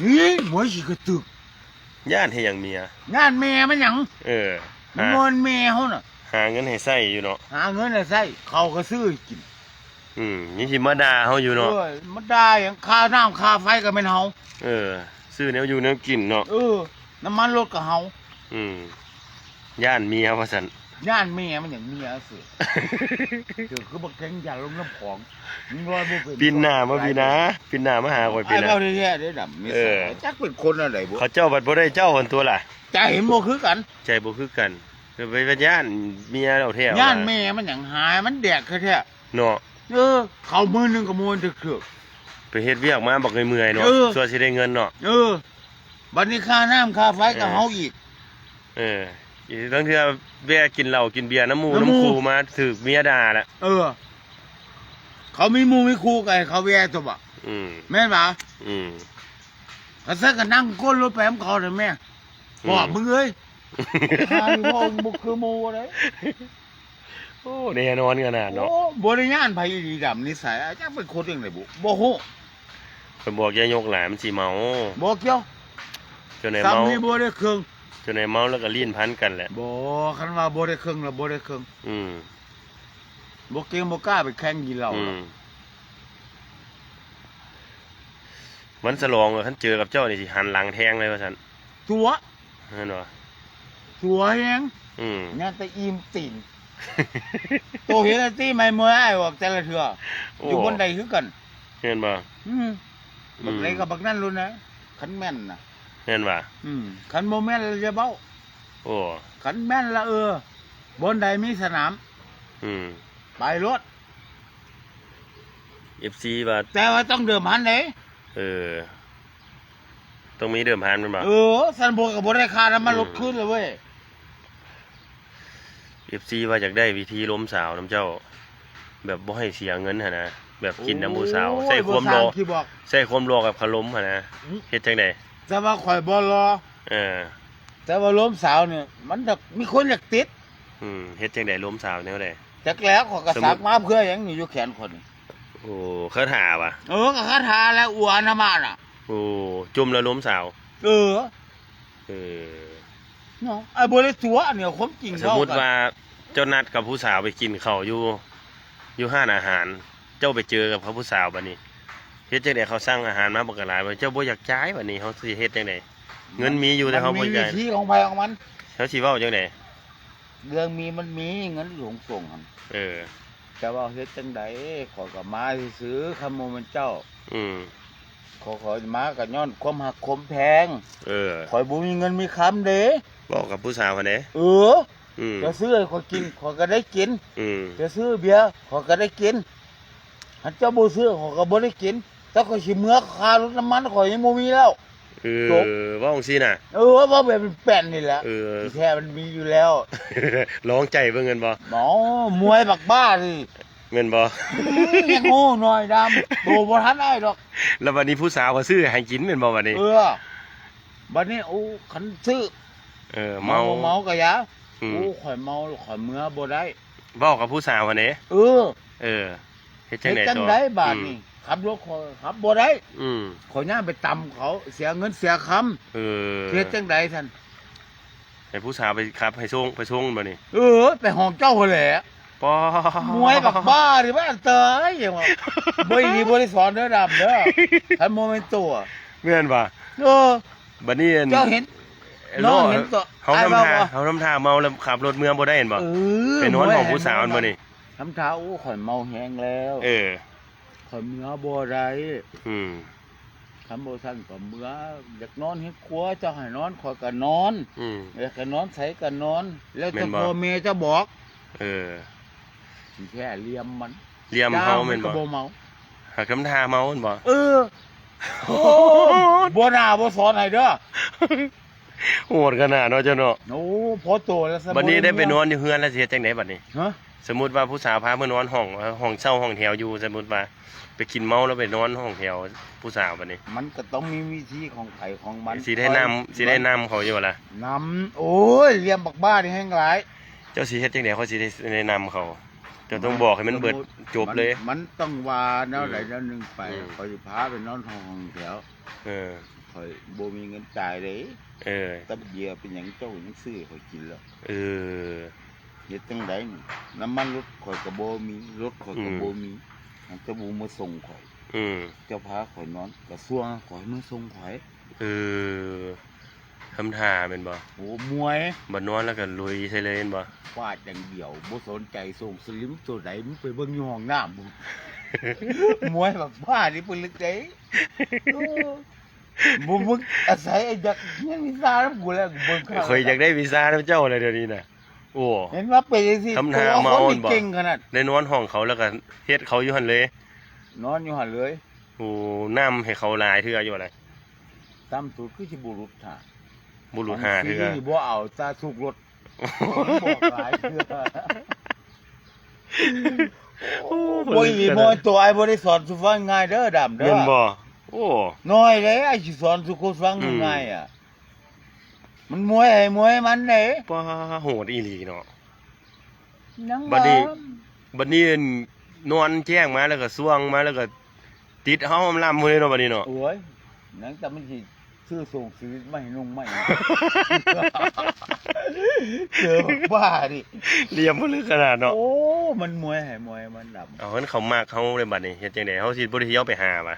ອີ ມວຍຂີ້ກະຕຶກ ຢ້ານເຮັດຫຍັງເມຍ ຢ້ານແມ່ມັນຫຍັງ ເອີ ມັນບໍ່ແມ່ນແມ່ເຮົານະ ຫາເງິນໃຫ້ໃຊ້ຢູ່ເນາະ ຫາເງິນໃຫ້ໃຊ້ ເຂົ້າກໍຊື້ໃຫ້ກິນ ອືມ ຍັງຊິມາດ່າເຮົາຢູ່ເນາະ ໂອ້ຍ ມາດ່າຫຍັງ ຄ່ານ້ຳຄ່າໄຟກໍແມ່ນເຮົາ ເອີ ຊື້ແນວຢູ່ແນວກິນເນາະ ເອີ ນ້ຳມັນລົດກໍເຮົາ ອືມ ຢ້ານເມຍວ່າຊັ້ນ ຢ້ານແມ່ມັນຫຍັງເມຍເສືອ ເຈົ້າຄືບັກແຂງຢ່າລົງນ້ຳຂອງ ມຶງລອຍບໍ່ເປັນ ປິ່ນໜ້າມາ ປີໜ້າ ປິ່ນໜ້າມາຫາຂ້ອຍ ປີໜ້າ ອ້າຍເວົ້າແທ້ໆເດ້ດຳ ເອີ ຈັກເປັນຄົນອັນໃດບໍ່ ເຂົາເຈົ້າບັດບໍ່ໄດ້ເຈົ້າຫັ້ນຕົວລະ ໃຈເຫັນບໍ່ຄືກັນ ໃຈບໍ່ຄືກັນ ໄປຢ້ານເມຍເອົາແທ້ ຢ້ານແມ່ມັນຫຍັງ ຫາມັນແດກແທ້ໆ ເນາະ ເອີ ເຂົ້າມື້ໜຶ່ງກໍບໍ່ໄດ້ເທື່ອ ໄປເຮັດວຽກມາບັກເມື່ອຍໆເນາະ ເອີ ຊົ່ວຊິໄດ້ເງິນເນາະ ເອີ ບັດນີ້ຄ່ານ້ຳຄ່າໄຟກໍເຮົາອີກ ເອີ ເອີ ລາງເທື່ອແວ່ກິນເຫຼົ້າກິນເບຍນຳໝູ່ນຳຄູ່ ນຳໝູ່ ມາຖືກເມຍດ່າລະ ເອີ ເຂົາມີໝູ່ມີຄູ່ກໍໃຫ້ເຂົາແວ່ຕົວະ ອືມ ແມ່ນບໍ່ ອືມ ຄັນຊັ້ນກໍນັ່ງກົ້ນລົດໄປນຳເຂົາເດີ້ແມ່ ອືມ ບອກ ມຶງເອີຍ ຫາຢູ່ບໍ່ ບໍ່ຄືໝູ່ເດ້ ໂອ້ ແນ່ນອນຂະໜາດເນາະ ໂອ້ ບໍ່ໄດ້ຢ້ານໃຜອີ່ຫຼີດຳ ນິໄສ ຈັກເປັນຄົນຈັ່ງໃດບຸ ບໍ່ຮູ້ ເພິ່ນບອກຢ່າຍົກຫຼາຍມັນຊິເມົາ ບໍ່ກ່ຽວ ຈົນໄດ້ເມົາ ສ່ຳນີ້ບໍ່ໄດ້ເຄິ່ງ ຈົນໄດ້ເມົາແລ້ວກໍລີ້ນພັນກັນແຫຼະ ບໍ່ ຄັນວ່າບໍ່ໄດ້ເຄິ່ງລະບໍ່ໄດ້ເຄິ່ງ ອືມ ບໍ່ເກັ່ງບໍ່ກ້າໄປແຂ່ງກິນເຫຼົ້າ ອືມ ລະ. ວັນສະຫຼອງ ຄັນເຈີກັບເຈົ້ານີ້ຊິຫັນຫຼັງແທງເລີຍວ່າຊັ້ນ. ຕົວະ ແມ່ນບໍ່? ຕົວະແຮງ. ອືມ ຍັງແຕ່ອີ່ມຕີນ. ໂຕເຫັນແລ້ວຕິ ໄມ້ມວຍອ້າຍອອກແຕ່ລະເທື່ອ. ໂອ້ ຢູ່ບ່ອນໃດຄືກັນ. ແມ່ນບໍ່? ອືມ ອືມ ບັກໃດກໍບັກນັ້ນໂລດນະ ຄັນແມ່ນນະ. ແມ່ນຫວາ? ອືມ ຄັນບໍ່ແມ່ນລະຢ່າເວົ້າ. ໂອ້ ຄັນແມ່ນລະ ເອີ ບ່ອນໃດມີສະໜາມ ອືມ ໄປໂລດ. ເອັຟຊີວ່າ ແຕ່ວ່າຕ້ອງເດີມພັນເດ້. ເອີ ຕ້ອງມີເດີມພັນແມ່ນບໍ່? ເອີ ຊັ້ນບໍ່ ກໍບໍ່ໄດ້ຄ່ານ້ຳມັນລົດຄືນລະເວີຍ. ເອັຟຊີວ່າຢາກໄດ້ວິທີລົມສາວນຳເຈົ້າ ແບບບໍ່ໃຫ້ເສຍເງິນຫັ້ນນະ ແບບກິນນຳຜູ້ສາວ. ໂອ້ຍ ໃຊ້ຄວາມຫຼໍ່ ບໍ່ສ້າງຄລິບອອກ ໃຊ້ຄວາມຫຼໍ່ກັບຄາລົມຫັ້ນນະ. ອືມ ເຮັດຈັ່ງໃດ? ແຕ່ວ່າຂ້ອຍບໍ່ຫຼໍ່. ເອີ ແຕ່ວ່າລົມສາວນີ້ ມັນຢາກ ມີຄົນຢາກຕິດ. ອືມ ເຮັດຈັ່ງໃດລົມສາວແນວໃດ? ຈັກແລ້ວ ຂ້ອຍກໍສັກມາເພື່ອຫຍັງນີ້ ຢູ່ແຂນຂ້ອຍນີ້. ໂອ້ ຄາຖາຫວາ? ເອີ ກໍຄາຖາແຫຼະ ອູອານາມານະ. ໂອ້ ຈົ່ມແລ້ວລົມສາວ. ເອີ ເອີ ເນາະ ອ້າຍບໍ່ໄດ້ຕົວະ ອັນນີ້ເອົາຄວາມຈິງ. ສົມມຸດວ່າເຈົ້ານັດກັບຜູ້ສາວໄປກິນເຂົ້າຢູ່ ຢູ່ຮ້ານອາຫານ ເຈົ້າໄປເຈີກັບເຂົາຜູ້ສາວ ບາດນີ້ເຮັດຈັ່ງໃດ? ເຂົາສັ່ງອາຫານມາບັກກະຫຼາຍ ບາດເຈົ້າບໍ່ຢາກຈ່າຍ ບາດນີ້ເຮົາຊິເຮັດຈັ່ງໃດ? ເງິນມີຢູ່ ແຕ່ເຮົາບໍ່ຢາກ. ມັນມີວິທີຂອງໃຜຂອງມັນ. ເຮົາຊິເວົ້າຈັ່ງໃດ? ເລື່ອງມີມັນມີ ເງິນຢູ່ຂົງສົ່ງຫັ້ນ. ເອີ ແຕ່ວ່າເຮັດຈັ່ງໃດ ຂ້ອຍກໍມາຊື່ໆ ຄັນບໍ່ແມ່ນເຈົ້າ. ອືມ ຂ້ອຍ ຂ້ອຍມາກໍຍ້ອນຄວາມຮັກຄວາມແພງ. ເອີ ຂ້ອຍບໍ່ມີເງິນມີຄຳເດ້. ເວົ້າກັບຜູ້ສາວຫັ້ນເດ້. ເອີ ອືມ ຈະຊື້ໃຫ້ຂ້ອຍກິນ ຂ້ອຍກໍໄດ້ກິນ. ອືມ ຈະຊື້ເບຍ ຂ້ອຍກໍໄດ້ກິນ. ຄັນເຈົ້າບໍ່ຊື້ ຂ້ອຍກໍບໍ່ໄດ້ກິນ. ແຕ່ຂ້ອຍຊິເມືອ ຄ່າລົດນ້ຳມັນຂ້ອຍຍັງບໍ່ມີແລ້ວ. ເອີ ຈົບ ເວົ້າຈັ່ງຊີ້ນະ. ເອີ ເວົ້າແບບແປນນີ້ແຫຼະ. ເອີ ທີ່ແທ້ມັນມີຢູ່ແລ້ວ. ລອງໃຈເບິ່ງແມ່ນບໍ່? ເອົາ ມວຍບັກບ້ານີ້ ແມ່ນບໍ່? ອືມ ຍັງໂຫໜ້ອຍດຳ ໂຕບໍ່ທັນອ້າຍດອກ. ແລ້ວບັດນີ້ຜູ້ສາວກໍຊື້ໃຫ້ກິນແມ່ນບໍ່ບັດນີ້? ເອີ ບັດນີ້ ໂອ້ ຄັນຊື້ ເອີ ເມົາ ເມົາ ເມົາກໍຢ່າ. ອືມ ໂອ້ ຂ້ອຍເມົາ ຂ້ອຍເມືອບໍ່ໄດ້. ເວົ້າກັບຜູ້ສາວຫັ້ນເດ້. ເອີ ເອີ ເຮັດຈັ່ງໃດ ເຮັດຈັ່ງໃດບາດນີ້? ອືມ ຂັບລົດຂ້ອຍຂັບບໍ່ໄດ້. ອືມ ຂ້ອຍຍ່າງໄປຕຳເຂົາ ເສຍເງິນເສຍຄຳ. ເອີ ເຮັດຈັ່ງໃດຊັ້ນ? ໃຫ້ຜູ້ສາວໄປຂັບໃຫ້ສົ່ງ ໄປສົ່ງບໍ່ນີ້? ເອີ ໄປຫ້ອງເຈົ້າຫັ້ນແຫຼະ. ປ້າ ມວຍບັກບ້ານີ້ ມັນອັນຕະລາຍຫຍັງວະ. ບໍ່ດີ ບໍ່ໄດ້ສອນເດີດຳເດີ ຄັນບໍ່ແມ່ນໂຕ. ແມ່ນຫວາ? ເອີ ບັດນີ້ອັນ ເຈົ້າເຫັນ ນ້ອງເຫັນໂຕ ເຮົາທຳທ່າ ເຮົາທຳທ່າເມົາແລ້ວຂັບລົດເມືອບໍ່ໄດ້ແມ່ນບໍ່? ເອີ ໄປນອນຫ້ອງຜູ້ສາວແມ່ນບໍ່ນີ້? ທຳທ່າ ໂອ້ ຂ້ອຍເມົາແຮງແລ້ວ. ເອີ ຂ້ອຍເມືອບໍ່ໄດ້. ອືມ ຄັນບໍ່ຊັ້ນກໍເມືອ ຢາກນອນເຮືອນຄົວ ເຈົ້າໃຫ້ນອນ ຂ້ອຍກໍນອນ. ອືມ ຢາກຈະນອນໃສກໍນອນ ແລ້ວແຕ່ພໍ່ແມ່ເຈົ້າບອກ. ເອີ ທີ່ແທ້ລຽມມັນ ລຽມເຮົາແມ່ນບໍ່? ຫາກທຳທ່າເມົາແມ່ນບໍ່? ເອີ ໂອ້ ບໍ່ໜ້າບໍ່ສອນໃຫ້ເດີ. ໂຫດຂະໜາດເນາະເຈົ້າເນາະ. ໂອ້ ພໍໂຕແລ້ວ. ບັດນີ້ໄດ້ໄປນອນຢູ່ເຮືອນແລ້ວຊິເຮັດຈັ່ງໃດບັດນີ້? ຮະ? ສົມມຸດວ່າຜູ້ສາວພາມານອນຫ້ອງ ຫ້ອງເຊົ່າຫ້ອງແຖວຢູ່ ສົມມຸດວ່າໄປກິນເມົາແລ້ວໄປນອນຫ້ອງແຖວຜູ້ສາວບັດນີ້ ມັນກໍຕ້ອງມີວິທີຂອງໃຜຂອງມັນ. ຊິໄດ້ນຳ ຊິໄດ້ນຳເຂົາຢູ່ບໍ່ລະ? ນຳ ໂອ້ຍ ລຽມບັກບ້ານີ້ແຮງຫຼາຍ. ເຈົ້າຊິເຮັດຈັ່ງໃດ ຂ້ອຍຊິໄດ້ແນະນຳເຂົາ? ເຈົ້າຕ້ອງບອກໃຫ້ມັນເບິດ ສົມມຸດ ຈົບເລີຍ. ມັນ ມັນຕ້ອງວ່າແນວໃດແນວໜຶ່ງໄປ. ອືມ ຂ້ອຍຊິພາໄປນອນຫ້ອງແຖວ. ເອີ ຂ້ອຍບໍ່ມີເງິນຈ່າຍເດ້. ເອີ ແຕ່ເບຍເປັນຫຍັງເຈົ້າຍັງຊື້ໃຫ້ຂ້ອຍກິນແລ້ວ. ເອີ ເຮັດຈັ່ງໃດນີ້? ນ້ຳມັນລົດຂ້ອຍກໍບໍ່ມີ ລົດຂ້ອຍກໍ ອືມ ບໍ່ມີ ຫາກແຕ່ບໍ່ມາສົ່ງຂ້ອຍ. ອືມ ເຈົ້າພາຂ້ອຍນອນ ກະຊວງໃຫ້ຂ້ອຍມາສົ່ງຂ້ອຍ. ເອີ ທຳທ່າແມ່ນບໍ່? ໂອ້ ມວຍ ບັດນອນແລ້ວກໍລຸຍໃສ່ເລີຍແມ່ນບໍ່? ຟາດຢ່າງດຽວ ບໍ່ສົນໃຈໂສ້ງສະລິມໂຕໃດ ມຶງໄປເບິ່ງຢູ່ຫ້ອງນ້ຳພຸ້ນ. ມວຍບັກບ້ານີ້ປຶກເດ້. ໂອ້ ບໍ່ ມຶງອາໄສໄອ້ຈັກຮຽນວິຊານຳກູແລ້ວ ກູເບິ່ງຂ້າວ. ຂ້ອຍຢາກໄດ້ວິຊານຳເຈົ້າແລ້ວດຽວນີ້ນະ. ໂອ້ ເຫັນວ່າເປັນຈັ່ງຊີ້ ທຳທ່າເມົາແມ່ນບໍ່? ເກັ່ງຂະໜາດ ໄດ້ນອນຫ້ອງເຂົາແລ້ວກໍເຮັດເຂົາຢູ່ຫັ້ນເລີຍ. ນອນຢູ່ຫັ້ນເລີຍ. ໂອ້ ນຳໃຫ້ເຂົາຫຼາຍເທື່ອຢູ່ລະ? ຕ່ຳສຸດຄືຊິບໍ່ຫຼຸດຫ້າ ບໍ່ຫຼຸດຫ້າເທື່ອ. ບໍ່ເອົາ ຕາສຸກລົດ ບອກຫຼາຍເທື່ອ. ໂອ້ ບໍ່ອີ່ບໍ່ຕົວ ອ້າຍບໍ່ໄດ້ສອນສູ່ຟັງງ່າຍເດີດຳເດີ. ແມ່ນບໍ່? ໂອ້ ນ້ອຍເດ້ ອ້າຍຊິສອນສູ່ຄົນຟັງ ອືມ ງ່າຍໆອະ. ມັນມວຍໃຜມວຍມັນເດ້. ປ້າ ໂຫດອີ່ຫຼີເນາະ. ຍັງ ບັດນີ້ ວ່າ ບັດນີ້ນອນແຈ້ງມາແລ້ວກໍຊວງມາແລ້ວກໍຕິດເຮົາລຳພຸ້ນເດ້ເນາະ ບັດນີ້ເນາະ. ໂອ້ຍ ຍັງແຕ່ມັນຊິ ຊື້ໂສ້ງຊີວິດມາໃຫ້ນຸ່ງໃໝ່. ເຈີບັກບ້ານີ້ ລຽມບໍ່ເລິກຂະໜາດເນາະ. ໂອ້ ມັນມວຍໃຜມວຍມັນດຳ. ເອົາ ຄັນເຂົາມັກເຮົາເດ້ບັດນີ້ ເຮັດຈັ່ງໃດ? ເຮົາຊິບໍ່ໄດ້ທ່ຽວໄປຫາຫວາ?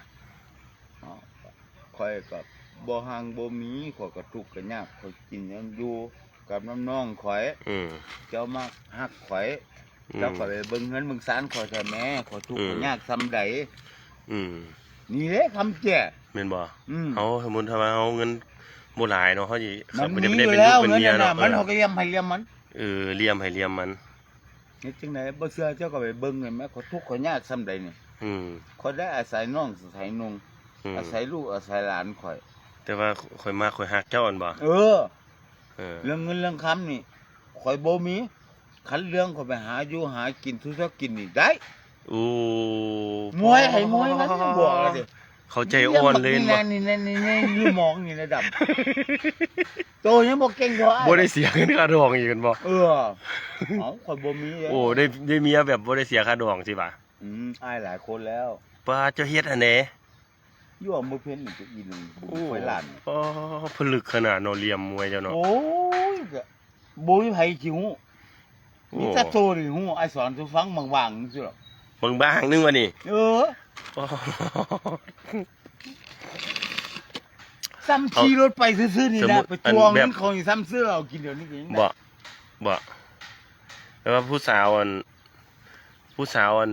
ເອົາ ຂ້ອຍກໍບໍ່ຮັ່ງບໍ່ມີ ຂ້ອຍກໍທຸກກໍຍາກ ຂ້ອຍກິນຫຍັງຢູ່ກັບນ້ຳນ້ອງຂ້ອຍ ອືມ ເຈົ້າມັກຮັກຂ້ອຍ ອືມ ເຈົ້າກໍໄປເບິ່ງເຮືອນເບິ່ງຊານຂ້ອຍແທ້ແມ້ ຂ້ອຍທຸກ ອືມ ຂ້ອຍຍາກສ່ຳໃດ ອືມ ນີ້ເດ້ຄຳແຈ້ ແມ່ນບໍ່? ອືມ ເຮົາ ສົມມຸດຖ້າວ່າເຮົາເງິນບໍ່ຫຼາຍເນາະ ເຮົາຊິ ມັນມີຢູ່ແລ້ວເງິນນັ້ນນະ ເອີ ມັນ ເຮົາກໍລ້ຽມໃຫ້ລ້ຽມມັນ ເອີ ລ້ຽມໃຫ້ລ້ຽມມັນ ເຮັດຈັ່ງໃດ? ບໍ່ເຊື່ອເຈົ້າກໍໄປເບິ່ງແມ່ນແມ້ ຂ້ອຍທຸກຂ້ອຍຍາກສ່ຳໃດນີ້ ອືມ ຂ້ອຍໄດ້ອາໄສນ້ອງອາໄສນຸ່ງ ອືມ ອາໄສລູກອາໄສຫຼານຂ້ອຍ ແຕ່ວ່າຂ້ອຍມັກຂ້ອຍຮັກເຈົ້າຫັ້ນບໍ່? ເອີ ເອີ ເລື່ອງເງິນເລື່ອງຄຳນີ້ຂ້ອຍບໍ່ມີ ຄັນເລື່ອງຂ້ອຍໄປຫາຢູ່ຫາກິນສູ່ເຈົ້າກິນນີ້ໄດ້ ໂອ້ ມວຍໃຫ້ມວຍມັນບອກເດ້ ເຂົາໃຈອ່ອນເລີຍ ນີ້ນະ ນີ້ນະ ນີ້ນະ ຢູ່ໝອງນີ້ນະດຳ ໂຕຍັງບໍ່ເກັ່ງພໍອ້າຍ ບໍ່ໄດ້ເສຍເງິນຄ່າດອງອີກແມ່ນບໍ່? ເອີ ເອົ້າ ຂ້ອຍບໍ່ມີເດ້ ໂອ້ ໄດ້ ໄດ້ເມຍແບບບໍ່ໄດ້ເສຍຄ່າດອງຊີ້ຫວາ? ອືມ ອ້າຍຫຼາຍຄົນແລ້ວ ປາດ ເຈົ້າເຮັດອັນໃດ? ຢູ່ອຳເພີເພັນນີ້ ອີ່ໜຶ່ງ ໂອ້ ໄຟລ້ານ ອໍ ຜະລຶກຂະໜາດເນາະ ຫຼ່ຽມມວຍເຈົ້າເນາະ ໂອ້ຍ ກະບໍ່ມີໃຜຊິຮູ້ ໂອ້ ມີແຕ່ໂຕນີ້ຮູ້ ອ້າຍສອນສູ່ຟັງບາງໆ ຊື່ດອກ ບາງໆ ໜຶ່ງວ່ານີ້ ເອີ ອໍ ຊ້ຳຂີ່ລົດໄປຊື່ໆ ນີ້ນະ ໄປທວງເງິນເຂົານີ້ ຊ້ຳຊື້ເຫຼົ້າກິນດຽວນີ້ກໍຍັງໄດ້ ບໍ່ ບໍ່ ແຕ່ວ່າຜູ້ສາວອັນ ຜູ້ສາວອັນ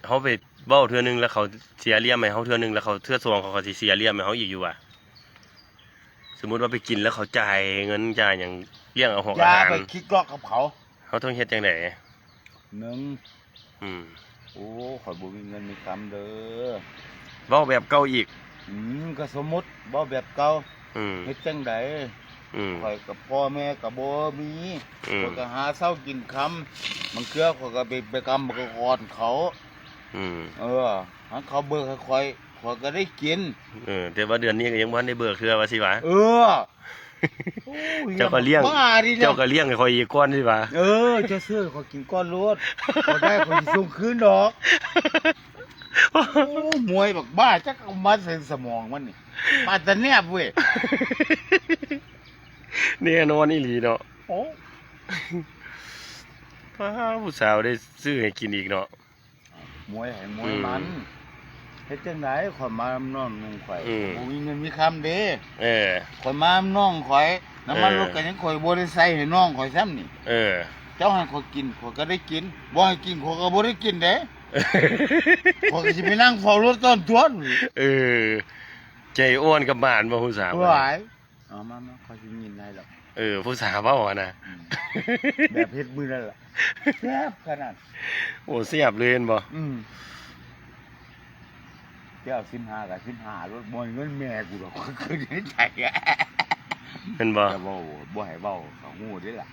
ເຮົາໄປເວົ້າເທື່ອໜຶ່ງ ແລ້ວເຂົາເສຍຫຼ່ຽມໃຫ້ເຮົາເທື່ອໜຶ່ງ ແລ້ວເຂົາເທື່ອສອງ ເຂົາກໍຊິເສຍຫຼ່ຽມໃຫ້ເຮົາອີກຢູ່ຫວາ? ສົມມຸດວ່າໄປກິນແລ້ວເຂົາຈ່າຍເງິນຈ່າຍຫຍັງ ລ້ຽງເອົາຫອກອາຫານ ຢ່າໄປຄິດກອກກັບເຂົາ ເຮົາຕ້ອງເຮັດຈັ່ງໃດ? ໜຶ່ງ ອືມ ໂອ້ ຂ້ອຍບໍ່ມີເງິນມີຄຳເດີ ເວົ້າແບບເກົ່າອີກ ອືມ ກໍສົມມຸດເວົ້າແບບເກົ່າ ອືມ ເຮັດຈັ່ງໃດ? ອືມ ຂ້ອຍກັບພໍ່ແມ່ກໍບໍ່ມີ ອືມ ຂ້ອຍກໍຫາເຊົ້າກິນຄ່ຳ ບາງເທື່ອຂ້ອຍກໍໄປ ໄປກຳບັກກອນເຂົາ ອືມ ເອີ ຄັນເຂົາເບີກໃຫ້ຂ້ອຍ ຂ້ອຍກໍໄດ້ກິນ ເອີ ແຕ່ວ່າເດືອນນີ້ກໍຍັງບໍ່ທັນໄດ້ເບີກເທື່ອວ່າຊີ້ຫວາ ເອີ ໂອ້ຍ ເຈົ້າກໍລ້ຽງ ເຈົ້າກໍລ້ຽງໃຫ້ຂ້ອຍອີກກ່ອນຊິຫວາ ເອີ ເຈົ້າຊື້ໃຫ້ຂ້ອຍກິນກ່ອນໂລດ ຂ້ອຍໄດ້ຂ້ອຍຊິສົ່ງຄືນດອກ ໂອ້ ມວຍບັກບ້າ ຈັກເອົາມາໃສ່ສະໝອງມັນນີ້ ປານຕາແນບເວີຍ ແນ່ນອນອີ່ຫຼີເນາະ ໂອ້ ປ້າ ຜູ້ສາວໄດ້ຊື້ໃຫ້ກິນອີກເນາະ ມວຍໃຫ້ມວຍມັນ ອືມ ເຮັດຈັ່ງໃດ ຂ້ອຍມານຳນ້ອງນຸ່ງຂ້ອຍ ອືມ ບໍ່ມີເງິນມີຄຳເດ້ ເອີ ຂ້ອຍມານຳນ້ອງຂ້ອຍ ນ້ຳມັນ ເອີ ລົດກໍຍັງຂ້ອຍບໍ່ໄດ້ໃສ່ໃຫ້ນ້ອງຂ້ອຍຊ້ຳນີ້ ເອີ ເຈົ້າໃຫ້ຂ້ອຍກິນ ຂ້ອຍກໍໄດ້ກິນ ບໍ່ໃຫ້ກິນ ຂ້ອຍກໍບໍ່ໄດ້ກິນເດ້ ຂ້ອຍກໍຊິໄປນັ່ງເຝົ້າລົດຕອນຕົວະ ເອີ ໃຈອ່ອນກັບໝານບໍ່ ຜູ້ສາວ ຫວາຍ ເອົາມາໆ ຂ້ອຍຊິຍິນໃຫ້ດອກ ເອີ ຜູ້ສາວເວົ້າຫັ້ນນະ ອືມ ແບບເຮັດມື້ນັ້ນລະ ແຊບຂະໜາດ ໂອ້ ແຊບເລີຍແມ່ນບໍ່? ອືມ ເຈົ້າສິບຫ້າກໍສິບຫ້າໂລດ ບໍ່ແມ່ນເງິນແມ່ກູດອກ ຄືໃນໃຈ ແມ່ນບໍ່? ແຕ່ບໍ່ ບໍ່ໃຫ້ເວົ້າກໍຮູ້ເດ້ລະ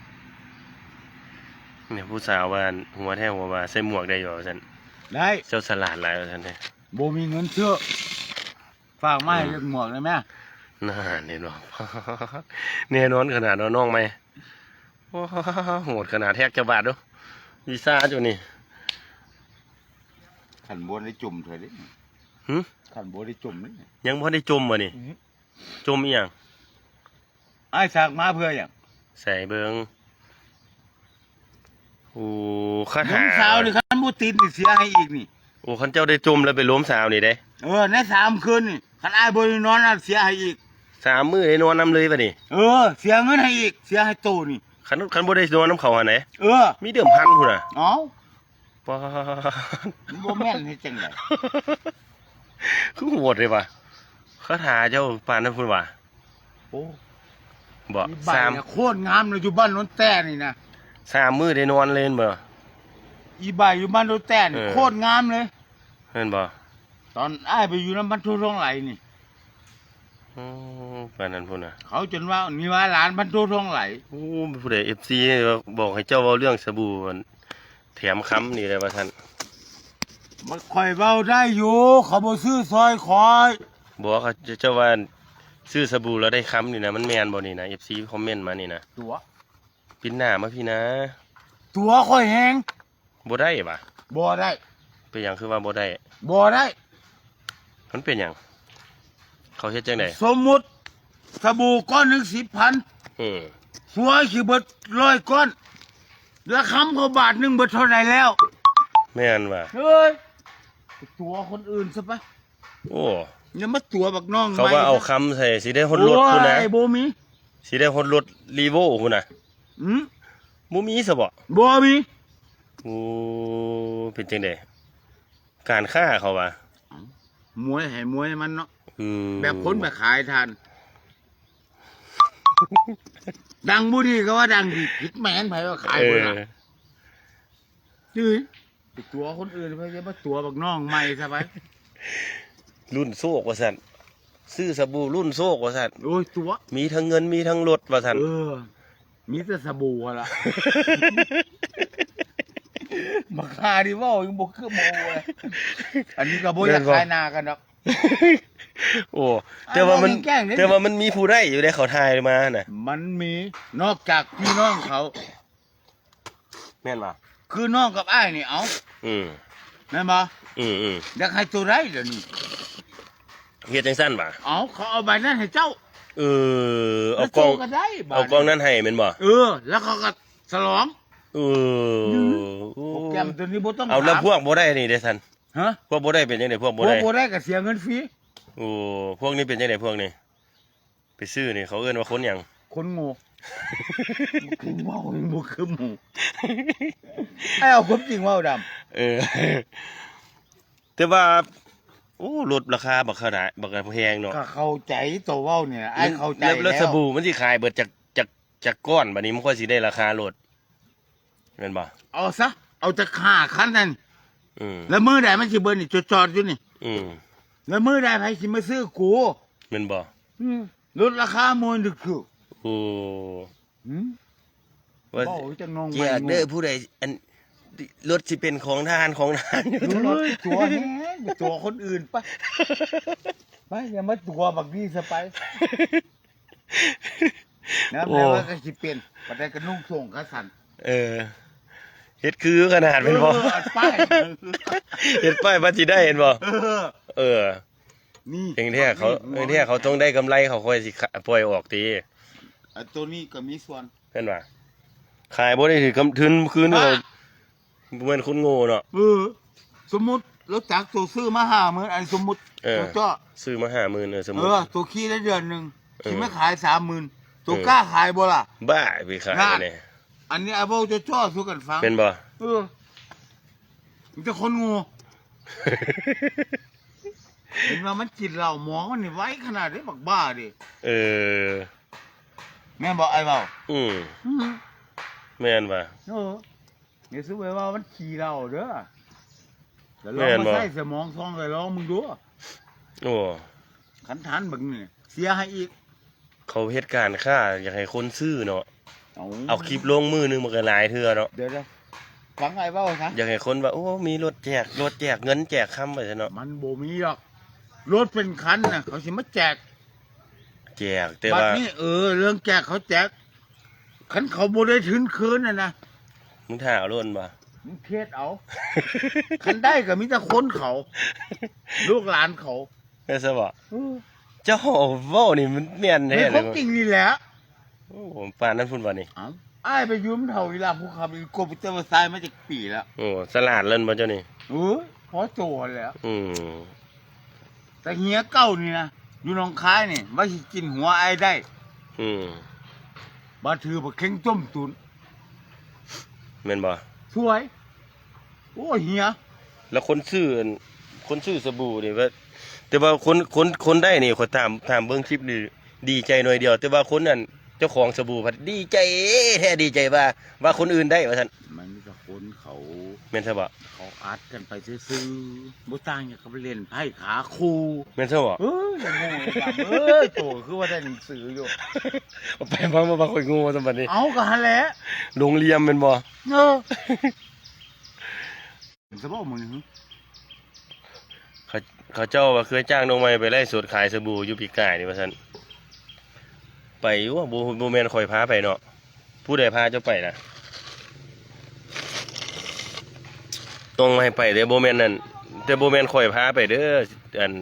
ນີ້ຜູ້ສາວວ່າ ຫົວແທ້ຫົວວ່າ ໃສ່ໝວກໄດ້ຢູ່ວ່າຊັ້ນ ໄດ້ ເຈົ້າສະຫຼາດຫຼາຍວ່າຊັ້ນເດ້ ບໍ່ມີເງິນຊື້ ຝາກມາໃຫ້ ອືມ ເລື່ອງໝວກໄດ້ແມ? ນັ້ນເຫັນບໍ່ ແນ່ນອນຂະໜາດເນາະ ນ້ອງໃໝ່ ໂອ້ ໂຫດຂະໜາດ ແທກຈັກບາດດູ ວິຊາເຈົ້ານີ້ ຄັນບໍ່ໄດ້ຈົມເທື່ອເດ້ ຫື? ຄັນບໍ່ໄດ້ຈົມເດ້ ຍັງບໍ່ໄດ້ຈົມບໍ່ນີ້? ອືມ ຈົມອີ່ຫຍັງ? ອ້າຍສາກມາເພື່ອຫຍັງ? ໃສ່ເບິ່ງ ໂອ້ ຄາຖາ ລຸງສາວນີ້ ຄັນບໍ່ຕິດນີ້ເສຍໃຫ້ອີກນີ້ ໂອ້ ຄັນເຈົ້າໄດ້ຈົ່ມແລ້ວໄປລົມສາວນີ້ເດ້ ເອີ ໃນສາມຄືນນີ້ ຄັນອ້າຍບໍ່ໄດ້ນອນນະເສຍໃຫ້ອີກ ສາມມື້ໄດ້ນອນນຳເລີຍບາດນີ້ ເອີ ເສຍເງິນໃຫ້ອີກ ເສຍໃຫ້ໂຕນີ້ ຄັນ ຄັນບໍ່ໄດ້ນອນນຳເຂົາຫັ້ນເດ້ ເອີ ມີເດີມພັນພຸ້ນນະ ເອົ້າ ປາດ ມັນບໍ່ແມ່ນເຮັດຈັ່ງໃດ ຄືໂຫດເດ້ວະ ຄາຖາເຈົ້າປານນັ້ນພຸ້ນຫວາ ໂອ້ ບໍ່ ອີໃບ ສາມ ນະໂຄດງາມເລີຍ ຢູ່ບ້ານໂນນແຕ້ນີ້ນະ ສາມມື້ໄດ້ນອນເລີຍແມ່ນບໍ່ ອີໃບຢູ່ບ້ານໂນນແຕ້ນີ້ ເອີ ໂຄດງາມເລີຍ ແມ່ນບໍ່ ຕອນອ້າຍໄປຢູ່ນຳພັນໂທທອງໄຫຼນີ້ ໂອ້ ປານນັ້ນພຸ້ນນະ ເຂົາຈົນວ່າ ນີ້ວ່າຫຼານພັນໂທທອງໄຫຼ ໂອ້ ຜູ້ໃດ ເອັຟຊີ ບອກໃຫ້ເຈົ້າເວົ້າເລື່ອງສະບູ ແຖມຄຳນີ້ແຫຼະວ່າຊັ້ນ ມັນ ຂ້ອຍເວົ້າໄດ້ຢູ່ ເຂົາບໍ່ຊື້ຊ່ອຍຂ້ອຍ ບໍ່ ເຂົາ ເຈົ້າວ່າຊື້ສະບູແລ້ວໄດ້ຄຳນີ້ນະ ມັນແມ່ນບໍ່ນີ້ນະ ເອັຟຊີ ຄອມເມັນມານີ້ນະ ຕົວະ ປິ່ນໜ້າມາພີ້ນະ ຕົວະຂ້ອຍແຮງ ບໍ່ໄດ້ຫວາ ບໍ່ໄດ້ ເປັນຫຍັງຄືວ່າບໍ່ໄດ້ ບໍ່ໄດ້ ມັນເປັນຫຍັງ ເຂົາເຮັດຈັ່ງໃດ ສົມມຸດ ສະບູກ້ອນໜຶ່ງສິບພັນ ອືມ ຜົວຊິເບິດຮ້ອຍກ້ອນ ລະຄຳເຂົາບາດໜຶ່ງເບິດເທົ່າໃດແລ້ວ ແມ່ນຫວາ ເຮີ້ຍ ໄປຕົວະຄົນອື່ນຊະໄປ ໂອ້ ຢ່າມາຕົວະບັກນ້ອງ ເຂົາວ່າເອົາຄຳໃສ່ ຊິໄດ້ຮອດລົດພຸ້ນນະ ໂອ້ຍ ບໍ່ມີ ຊິໄດ້ຮອດລົດ Revo ພຸ້ນນະ ອືມ ບໍ່ມີຊະບໍ? ບໍ່ມີ. ໂອ້ ເປັນຈັ່ງໃດ ການຄ້າເຂົາວ່າ ເອົ້າ ມວຍໃຫ້ມວຍມັນເນາະ ອືມ ແບບຄົນໄປຂາຍທ່ານ ດັງບໍ່ດີກໍວ່າດັງດີ ຜິດແມ່ນໃຜວ່າຂາຍ ເອີ ບໍ່ລະ ຈື່ ໄປຕົວະຄົນອື່ນ ໄປ ຢ່າມາຕົວະບັກນ້ອງໃໝ່ຊະໄປ ລຸ້ນໂຊກວ່າຊັ້ນ ຊື້ສະບູລຸ້ນໂຊກວ່າຊັ້ນ ໂອ້ຍ ຕົວະ ມີທັງເງິນມີທັງລົດວ່າຊັ້ນ ເອີ ມີແຕ່ສະບູຫັ້ນລະ ບັກຫ່ານີ້ເວົ້າຍັງບໍ່ຄືໝູ່ເລີຍ ອັນນີ້ກໍບໍ່ຢາກຂາຍໜ້າກັນດອກ ໂອ້ ແຕ່ວ່າມັນ ແຕ່ວ່າມັນມີຜູ້ໄດ້ຢູ່ເດ້ ເຂົາຖ່າຍມານະ ມັນມີ ນອກຈາກພີ່ນ້ອງເຂົາ ແມ່ນບໍ່? ຄືນ້ອງກັບອ້າຍນີ້ ເອົ້າ ອືມ ແມ່ນບໍ່? ອືມໆ ຢາກໃຫ້ໂຕໃດດຽວນີ້? ເຮັດຈັ່ງຊັ້ນຫວາ? ເອົ້າ ເຂົາເອົາໃບນັ້ນໃຫ້ເຈົ້າ ເອີ ເອົາກ່ອງ ເອົາກ່ອງນັ້ນໃຫ້ແມ່ນບໍ່? ເອີ ແລ້ວເຂົາກໍສະຫຼອງ ເອີ ໂອ້ ໂປຣແກຣມໂຕນີ້ບໍ່ຕ້ອງ ເອົາ ແລ້ວພວກບໍ່ໄດ້ນີ້ເດ້ຊັ້ນ? ຮະ? ພວກບໍ່ໄດ້ເປັນຈັ່ງໃດ? ພວກບໍ່ໄດ້ ພວກບໍ່ໄດ້ກໍເສຍເງິນຟຣີ ໂອ້ ພວກນີ້ເປັນຈັ່ງໃດ? ພວກນີ້ ໄປຊື້ນີ້ເຂົາເອີ້ນວ່າຄົນຫຍັງ? ຄົນໂງ່. ບໍ່ຄືເວົ້າ ບໍ່ຄືໝູ່ ໃຫ້ເອົາຄວາມຈິງເວົ້າດຳ. ເອີ ແຕ່ວ່າ ໂອ້ ລົດລາຄາບັກຂະໜາດ ບັກແພງເນາະ. ກໍເຂົ້າໃຈໂຕເວົ້ານີ້ ອ້າຍເຂົ້າໃຈແລ້ວ. ແລ້ວສະບູມັນຊິຂາຍເບິດຈັກ ຈັກ ຈັກກ້ອນ ບາດນີ້ມັນຄ່ອຍຊິໄດ້ລາຄາລົດ. ແມ່ນບໍ່? ເອົາຊະ ເອົາຈັກຫ້າຄັນນັ້ນ ອືມ ແລ້ວມື້ໃດມັນຊິເບິດນີ້ ຈອດໆຢູ່ນີ້ ອືມ ແລ້ວມື້ໃດໃຜຊິມາຊື້ກູ ແມ່ນບໍ່? ອືມ ລົດລາຄາໝູ່ຖືກໆ ໂອ້ ຫື ວ່າ ເວົ້າຈັກນ້ອງໃໝ່ ແຈກເດີ ຜູ້ໃດ ອັນ ລົດຊິເປັນຂອງທ່ານ ຂອງທ່ານຢູ່ຕະຫຼອດ ໂອ້ຍ ຕົວະແຮງ ຕົວະຄົນອື່ນໄປ ໄປ ຢ່າມາຕົວະບັກນີ້ຊະໄປ. ນຳ ໂອ້ ແລ້ວກໍຊິເປັນ ປານໃດກໍນຸ່ງໂສ້ງຂາສັ້ນ ເອີ ເຮັດຄືຂະໜາດແມ່ນບໍ່? ເອີ ອັນປ້າຍ ເຮັດປ້າຍວ່າຊິໄດ້ແມ່ນບໍ່? ເອີ ເອີ ນີ້ ແທ້ໆເຂົາ ນີ້ ແທ້ໆເຂົາຕ້ອງໄດ້ກຳໄລ ເຂົາຄ່ອຍຊິປ່ອຍອອກຕິ. ອັນໂຕນີ້ກໍມີສ່ວນ ແມ່ນວ່າ ຂາຍບໍ່ໄດ້ຖືກກຳທຶນຄືນ ບໍ່ແມ່ນຄົນໂງ່ເນາະ. ເອີ ສົມມຸດລົດຈັກໂຕຊື້ມາຫ້າໝື່ນ ອັນສົມມຸດ ເອີ ໂຕເຈາະຊື້ມາຫ້າໝື່ນ ເອີ ສົມມຸດ ເອີ ໂຕຂີ່ໄດ້ເດືອນໜຶ່ງ ເອີ ຊິມາຂາຍສາມໝື່ນ ໂຕ ເອີ ກ້າຂາຍບໍ່ລະ? ບ້າ ໄປຂາຍແນ່ ອັນນີ້ອ້າຍເວົ້າເຈາະໆສູ່ກັນຟັງ ແມ່ນບໍ່? ເອີ ມີແຕ່ຄົນໂງ່ ເຫັນວ່າມັນກິນເຫຼົ້າ ໝອງມັນນີ້ໄວຂະໜາດໃດ ບັກບ້າເດ້. ເອີ ແມ່ນບໍ່ອ້າຍເວົ້າ? ອືມ ອືມ ແມ່ນວ່າ ເອີ ຢ່າສູ່ໄປວ່າມັນຂີ້ເຫຼົ້າເດີ ແລ້ວລອງມາໃຊ້ສະໝອງສ່ອງ ແລ້ວລອງເບິ່ງດູ. ໂອ້ ຄັນທັນເບິ່ງນີ້ ເສຍໃຫ້ອີກ. ເຂົາເຮັດການຄ້າ ຢາກໃຫ້ຄົນຊື້ເນາະ. ເອົາ ເອົາຄລິບລົງມື້ໜຶ່ງມັນກໍຫຼາຍເທື່ອເນາະ. ດຽວໆ ຟັງອ້າຍເວົ້າຊະ. ຢາກໃຫ້ຄົນວ່າ ໂອ້ ມີລົດແຈກ ລົດແຈກເງິນແຈກຄຳໄປຊະເນາະ. ມັນບໍ່ມີດອກ ລົດເປັນຄັນນະ ເຂົາຊິມາແຈກ ແຈກ ແຕ່ວ່າ ບັດນີ້ ເອີ ເລື່ອງແຈກເຂົາແຈກ ຄັນເຂົາບໍ່ໄດ້ທຶນຄືນຫັ້ນນະ ມຶງຖ້າເອົາໂລດແມ່ນບໍ່? ມຶງເຮັດເອົາ ຄັນໄດ້ກໍມີແຕ່ຄົນເຂົາ ລູກຫຼານເຂົາ ແມ່ນຊະບໍ່? ເອີ ເຈົ້າເວົ້ານີ້ມັນແມ່ນແທ້ ແມ່ນຄວາມຈິງນີ້ແຫຼະ. ໂອ້ ປານນັ້ນພຸ້ນວ່ານີ້. ເອົ້າ ອ້າຍໄປຢູ່ນຳເຖົ້າອີ່ຫຼ້າພູຄຳ ອີ່ກົບ ເຈົ້າວ່າຕາຍມາຈັກປີແລ້ວ? ໂອ້ ສະຫຼາດແລ້ວແມ່ນບໍ່ເຈົ້ານີ້? ໂອ້ຍ ພໍໂຕຫັ້ນແຫຼະ. ອືມ ແຕ່ເຮຍເກົ່ານີ້ນະ ຢູ່ໜອງຄາຍນີ້ ວ່າຊິກິນຫົວອ້າຍໄດ້. ອືມ ບາດຖືບັກເຄັງຕົ້ມຕຸນ ແມ່ນບໍ່? ສວຍ ໂອ້ ເຮຍ ແລ້ວຄົນຊື້ ອັນ ຄົນຊື້ສະບູນີ້ວ່າ ແຕ່ວ່າຄົນ ຄົນ ຄົນໄດ້ນີ້ ຂ້ອຍຕາມ ຕາມເບິ່ງຄລິບນີ້ ດີໃຈໜ້ອຍດຽວ ແຕ່ວ່າຄົນ ອັນ ເຈົ້າຂອງສະບູພັດດີໃຈແທ້ ດີໃຈວ່າ ວ່າຄົນອື່ນໄດ້ວ່າຊັ້ນ. ມັນມີແຕ່ຄົນເຂົາ ແມ່ນຊະບໍ່? ເຂົາອັດກັນໄປຊື່ໆ ບໍ່ຕ່າງຫຍັງກັບເລ່ນໄພ້ຂາຄູ່ ແມ່ນຊະບໍ່? ເອີ ຢ່າໂງ່ ດຳເອີຍ ໂຕຄືວ່າໄດ້ໜັງສືຢູ່ ເອົາໄປຟັງມາວ່າຂ້ອຍໂງ່ຊະບັດນີ້. ເອົ້າ ກໍຫັ້ນແຫຼະ ຫຼົງຫຼ່ຽມແມ່ນບໍ່? ເອີ ສະບໍ່ມື້ນີ້ ເຂົາ ເຂົາເຈົ້າວ່າເຄີຍຈ້າງນ້ອງໃໝ່ໄປໄລຟ໌ສົດຂາຍສະບູຢູ່ປີກາຍນີ້ວ່າຊັ້ນ. ໄປຢູ່ ບໍ່ ບໍ່ແມ່ນຂ້ອຍພາໄປເນາະ. ຜູ້ໃດພາເຈົ້າໄປນະ? ຕ້ອງໃຫ້ໄປເດ້ ບໍ່ແມ່ນນັ້ນ ແຕ່ບໍ່ແມ່ນຂ້ອຍພາໄປເດີ ອັນ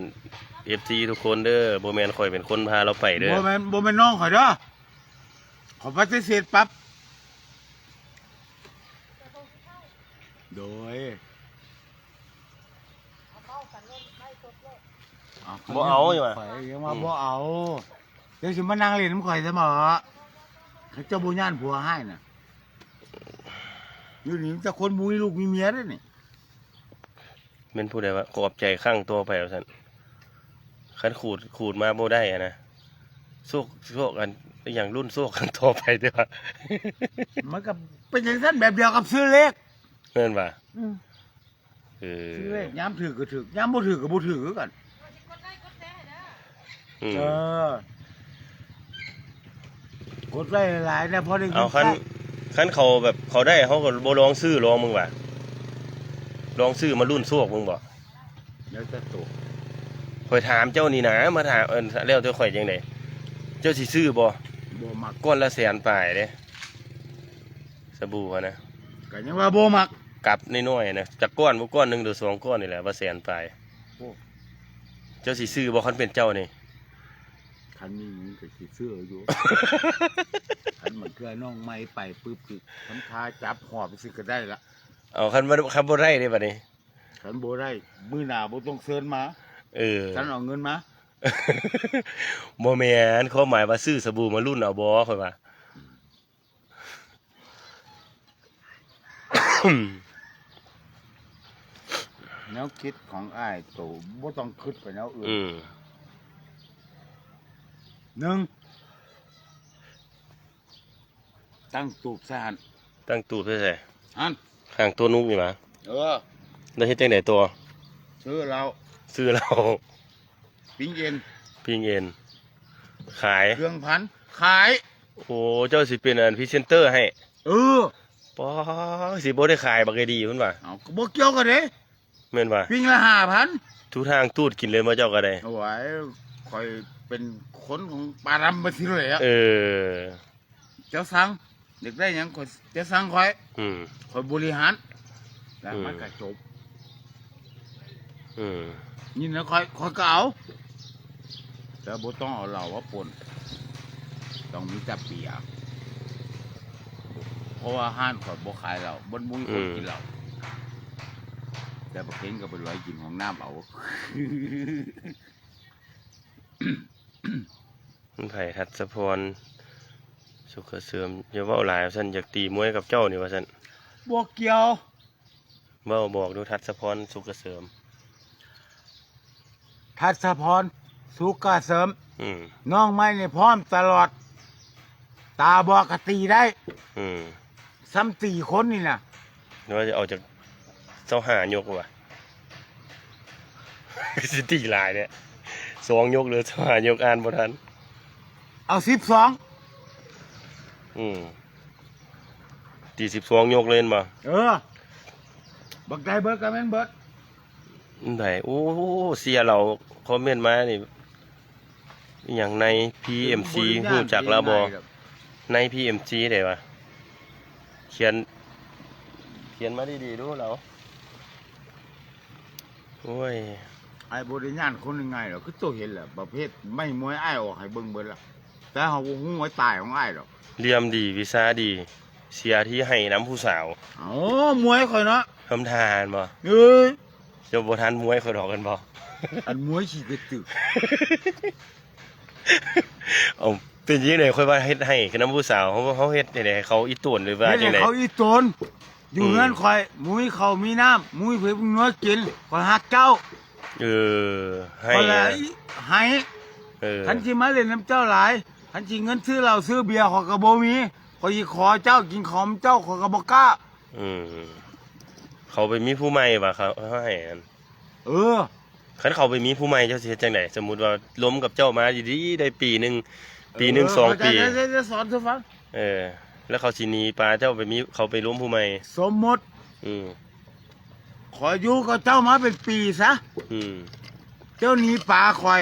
ເອັຟຊີ ທຸກຄົນເດີ ບໍ່ແມ່ນຂ້ອຍເປັນຄົນພາລາວໄປເດີ. ບໍ່ແມ່ນ ບໍ່ແມ່ນນ້ອງຂ້ອຍເດີ ຂໍປະຕິເສດປັບ. ໂດຍ ເອົາ ບໍ່ເອົາ ຍັງວ່າ ຂ້ອຍຍັງວ່າ ອືມ ບໍ່ເອົາ ເຈົ້າຊິມານັ່ງຫຼິ້ນນຳຂ້ອຍຊະບໍ? ເຈົ້າບໍ່ຢ້ານຜົວຮ້າຍນະ? ຢູ່ນີ້ມີແຕ່ຄົນບໍ່ມີລູກມີເມຍເດ້ນີ້. ແມ່ນຜູ້ໃດວ່າ ຂອບໃຈຄັ້ງຕໍ່ໄປວ່າຊັ້ນ. ຄັນຂູດ ຂູດມາບໍ່ໄດ້ຫັ້ນນະ ໂຊກ ໂຊກ ອັນ ອີຫຍັງ ລຸ້ນໂຊກຄັ້ງຕໍ່ໄປເດີ້ວ່າ. ມັນກໍເປັນຈັ່ງຊັ້ນ ແບບດຽວກັບຊື້ເລກ ແມ່ນບໍ່? ອືມ ເອີ ຊື້ເລກ ຍາມຖືກກໍຖືກ ຍາມບໍ່ຖືກກໍບໍ່ຖືກຄືກັນ. ອືມ ເອີ ກົດໄວ້ຫຼາຍໆນະ ພໍໄດ້ເງິນ. ເອົາ ຄັນ ຄັນເຂົາແບບເຂົາໄດ້ ເຮົາກໍບໍ່ລອງຊື້ລອງເບິ່ງວ່າ ລອງຊື້ມາລຸ້ນໂຊກເບິ່ງບໍ່? ແລ້ວແຕ່ໂຕ. ຂ້ອຍຖາມເຈົ້ານີ້ນະ ມາຖາມ ເອີ ແລ້ວແຕ່ຂ້ອຍຈັ່ງໃດ. ເຈົ້າຊິຊື້ບໍ່? ບໍ່ມັກ. ກ້ອນລະແສນປາຍເດ້ ສະບູຫັ້ນນະ. ກໍຍັງວ່າບໍ່ມັກ. ກັບນ້ອຍໆນະ ຈັກກ້ອນບໍ່ ກ້ອນໜຶ່ງຫຼືສອງກ້ອນນີ້ແຫຼະ ວ່າແສນປາຍ. ໂອ້ ເຈົ້າຊິຊື້ບໍ່ ຄັນເປັນເຈົ້ານີ້? ຄັນມີເງິນກໍຊິຊື້ຢູ່. ຄັນບາງເທື່ອນ້ອງໃໝ່ໄປປຶບ ທຳທ່າຈັບຫອບຊິກໍໄດ້ລະ. ເອົາ ຄັນບໍ່ ຄັນບໍ່ໄດ້ເດ້ບາດນີ້? ຄັນບໍ່ໄດ້ ມື້ໜ້າບໍ່ຕ້ອງເຊີນມາ. ເອີ ຄັນເອົາເງິນມາ. ບໍ່ແມ່ນ ຄວາມໝາຍວ່າຊື້ສະບູມາລຸ້ນເອົາບໍ່ ຂ້ອຍວ່າ. ແນວຄິດຂອງອ້າຍໂຕ ບໍ່ຕ້ອງຄິດໄປແນວອື່ນ. ອືມ ໜຶ່ງ ຕັ້ງຕູບໃສ່ຫັ້ນ. ຕັ້ງຕູບໃສ່ໃສ? ຫັ້ນ ຂ້າງໂຕະນຸກນີ້ຫວາ? ເອີ ແລ້ວເຮັດຈັ່ງໃດຕໍ່? ຊື້ເຫຼົ້າ ຊື້ເຫຼົ້າ ປີ້ງເອັນ ປີ້ງເອັນ ຂາຍ ເຄື່ອງພັນ ຂາຍ. ໂອ້ ເຈົ້າຊິເປັນອັນພຣີເຊັນເຕີໃຫ້. ເອີ ປໍ ຊິບໍ່ໄດ້ຂາຍບັກໃຫຍ່ດີພຸ້ນຫວາ? ເອົາ ກໍບໍ່ກ່ຽວກັນເດ້. ແມ່ນຫວາ? ປີ້ງລະຫ້າພັນ ທຸກທາງຕູດກິນເລີຍບໍ່ເຈົ້າກໍໄດ້? ໂອ້ຍ ຂ້ອຍເປັນຄົນຂອງປ່າດຳໄປຊິແຫຼະ. ເອີ ເຈົ້າສັ່ງ ຢາກໄດ້ຫຍັງ ຂ້ອຍ ເຈົ້າສັ່ງຂ້ອຍ. ອືມ ຂ້ອຍບໍລິຫານ ແລ້ວ ອືມ ມັນກໍຈົບ. ອືມ ນີ້ນະ ຂ້ອຍ ຂ້ອຍກໍເອົາ ແຕ່ບໍ່ຕ້ອງເອົາເຫຼົ້າມາປົນ ຕ້ອງມີແຕ່ເບຍ. ເພາະວ່າຮ້ານຂ້ອຍບໍ່ຂາຍເຫຼົ້າ ມັນບໍ່ມີຄົນ ອືມ ກິນເຫຼົ້າ. ແຕ່ບັກເຄັງກໍໄປລອຍກິນຫ້ອງນ້ຳເອົາ. ໃຜ? ທັດສະພອນ ສຸກກະເສີມ. ຢ່າເວົ້າຫຼາຍວ່າຊັ້ນ ຢາກຕີມວຍກັບເຈົ້ານີ້ວ່າຊັ້ນ. ບໍ່ກ່ຽວ. ເວົ້າບອກດູ ທັດສະພອນ ສຸກກະເສີມ. ທັດສະພອນ ສຸກກະເສີມ. ອືມ ນ້ອງໃໝ່ນີ້ພ້ອມຕະຫຼອດ ຕາບອດກໍຕີໄດ້. ອືມ ສ່ຳຕີຄົນນີ້ນະ ວ່າຈະເອົາຈັກຊາວຫ້າຍົກຫວາ? ຄືຊິຕີຫຼາຍແທ້ ສອງຍົກ ຫຼື ຊາວຫ້າຍົກ ອ່ານບໍ່ທັນ. ເອົາສິບສອງ. ອືມ ຕີສິບສອງຍົກເລີຍແມ່ນບໍ່? ເອີ ບັກໃດເບີດກໍແມ່ນເບີດ. ໃດ ໂອ້ ເສຍເຫຼົ່າຄອມເມັນມານີ້ ອີຫຍັງໃນ ພີເອັມຊີ ຮູ້ຈັກລາວບໍ່? ໃນ ພີເອັມຊີ ໃດວະ? ຂຽນ ຂຽນມາດີໆດູລາວ. ໂອ້ຍ ອ້າຍບໍ່ໄດ້ຢ້ານຄົນງ່າຍໆດອກ ຄືໂຕເຫັນແຫຼະ ປະເພດໄມ້ມວຍອ້າຍອອກໃຫ້ເບິ່ງເບິດລະ ແຕ່ເຮົາບໍ່ຮູ້ວ່າຕາຍຂອງອ້າຍດອກ. ຫຼ່ຽມດີ ວິຊາດີ ເສຍທີ່ໃຫ້ນຳຜູ້ສາວ. ເອົ້າ ມວຍຂ້ອຍເນາະ ທຳທ່າຫັ້ນບໍ່? ເອີຍ ເຈົ້າບໍ່ທັນມວຍຂ້ອຍດອກແມ່ນບໍ່? ອັນມວຍຂີ້ກະຕຶກ. ເອົ້າ ເປັນຈັ່ງໃດ? ຂ້ອຍວ່າເຮັດໃຫ້ນຳຜູ້ສາວ ເຮົາ ເຮົາເຮັດຈັ່ງໃດໃຫ້ເຂົາອີ່ຕົນ ຫຼືວ່າຈັ່ງໃດ? ເຮັດໃຫ້ເຂົາອີ່ຕົນ. ຢູ່ເຮືອນຂ້ອຍ ອືມ ບໍ່ມີເຂົ້າມີນ້ຳ ບໍ່ມີເຜັກມີນົວກິນ ຂ້ອຍຮັກເຈົ້າ. ເອີ ໃຫ້ ຂ້ອຍລະໃຫ້. ເອີ ຄັນຊິມາຫຼິ້ນນຳເຈົ້າຫຼາຍ ຄັນຊິເງິນຊື້ເຫຼົ້າຊື້ເບຍ ຂ້ອຍກໍບໍ່ມີ. ຂ້ອຍຊິຂໍເຈົ້າ ກິນຂອງເຈົ້າ ຂ້ອຍກໍບໍ່ກ້າ. ອືມ ເຂົາໄປມີຜູ້ໃໝ່ຫວາ? ເຂົາ ເຂົາໃຫ້ອັນ ເອີ ຄັນເຂົາໄປມີຜູ້ໃໝ່ ເຈົ້າຊິເຮັດຈັ່ງໃດ? ສົມມຸດວ່າລົມກັບເຈົ້າມາດີໆ ໄດ້ປີໜຶ່ງ ປີໜຶ່ງ ເອີ ສອງປີ ເຂົາຈະ ຈະ ຈະສອນສູ່ຟັງ. ເອີ ແລ້ວເຂົາຊິໜີປາເຈົ້າໄປມີ ເຂົາໄປລົມຜູ້ໃໝ່. ສົມມຸດ ອືມ ຂ້ອຍຢູ່ກັບເຈົ້າມາເປັນປີຊະ ອືມ ເຈົ້າໜີປາຂ້ອຍ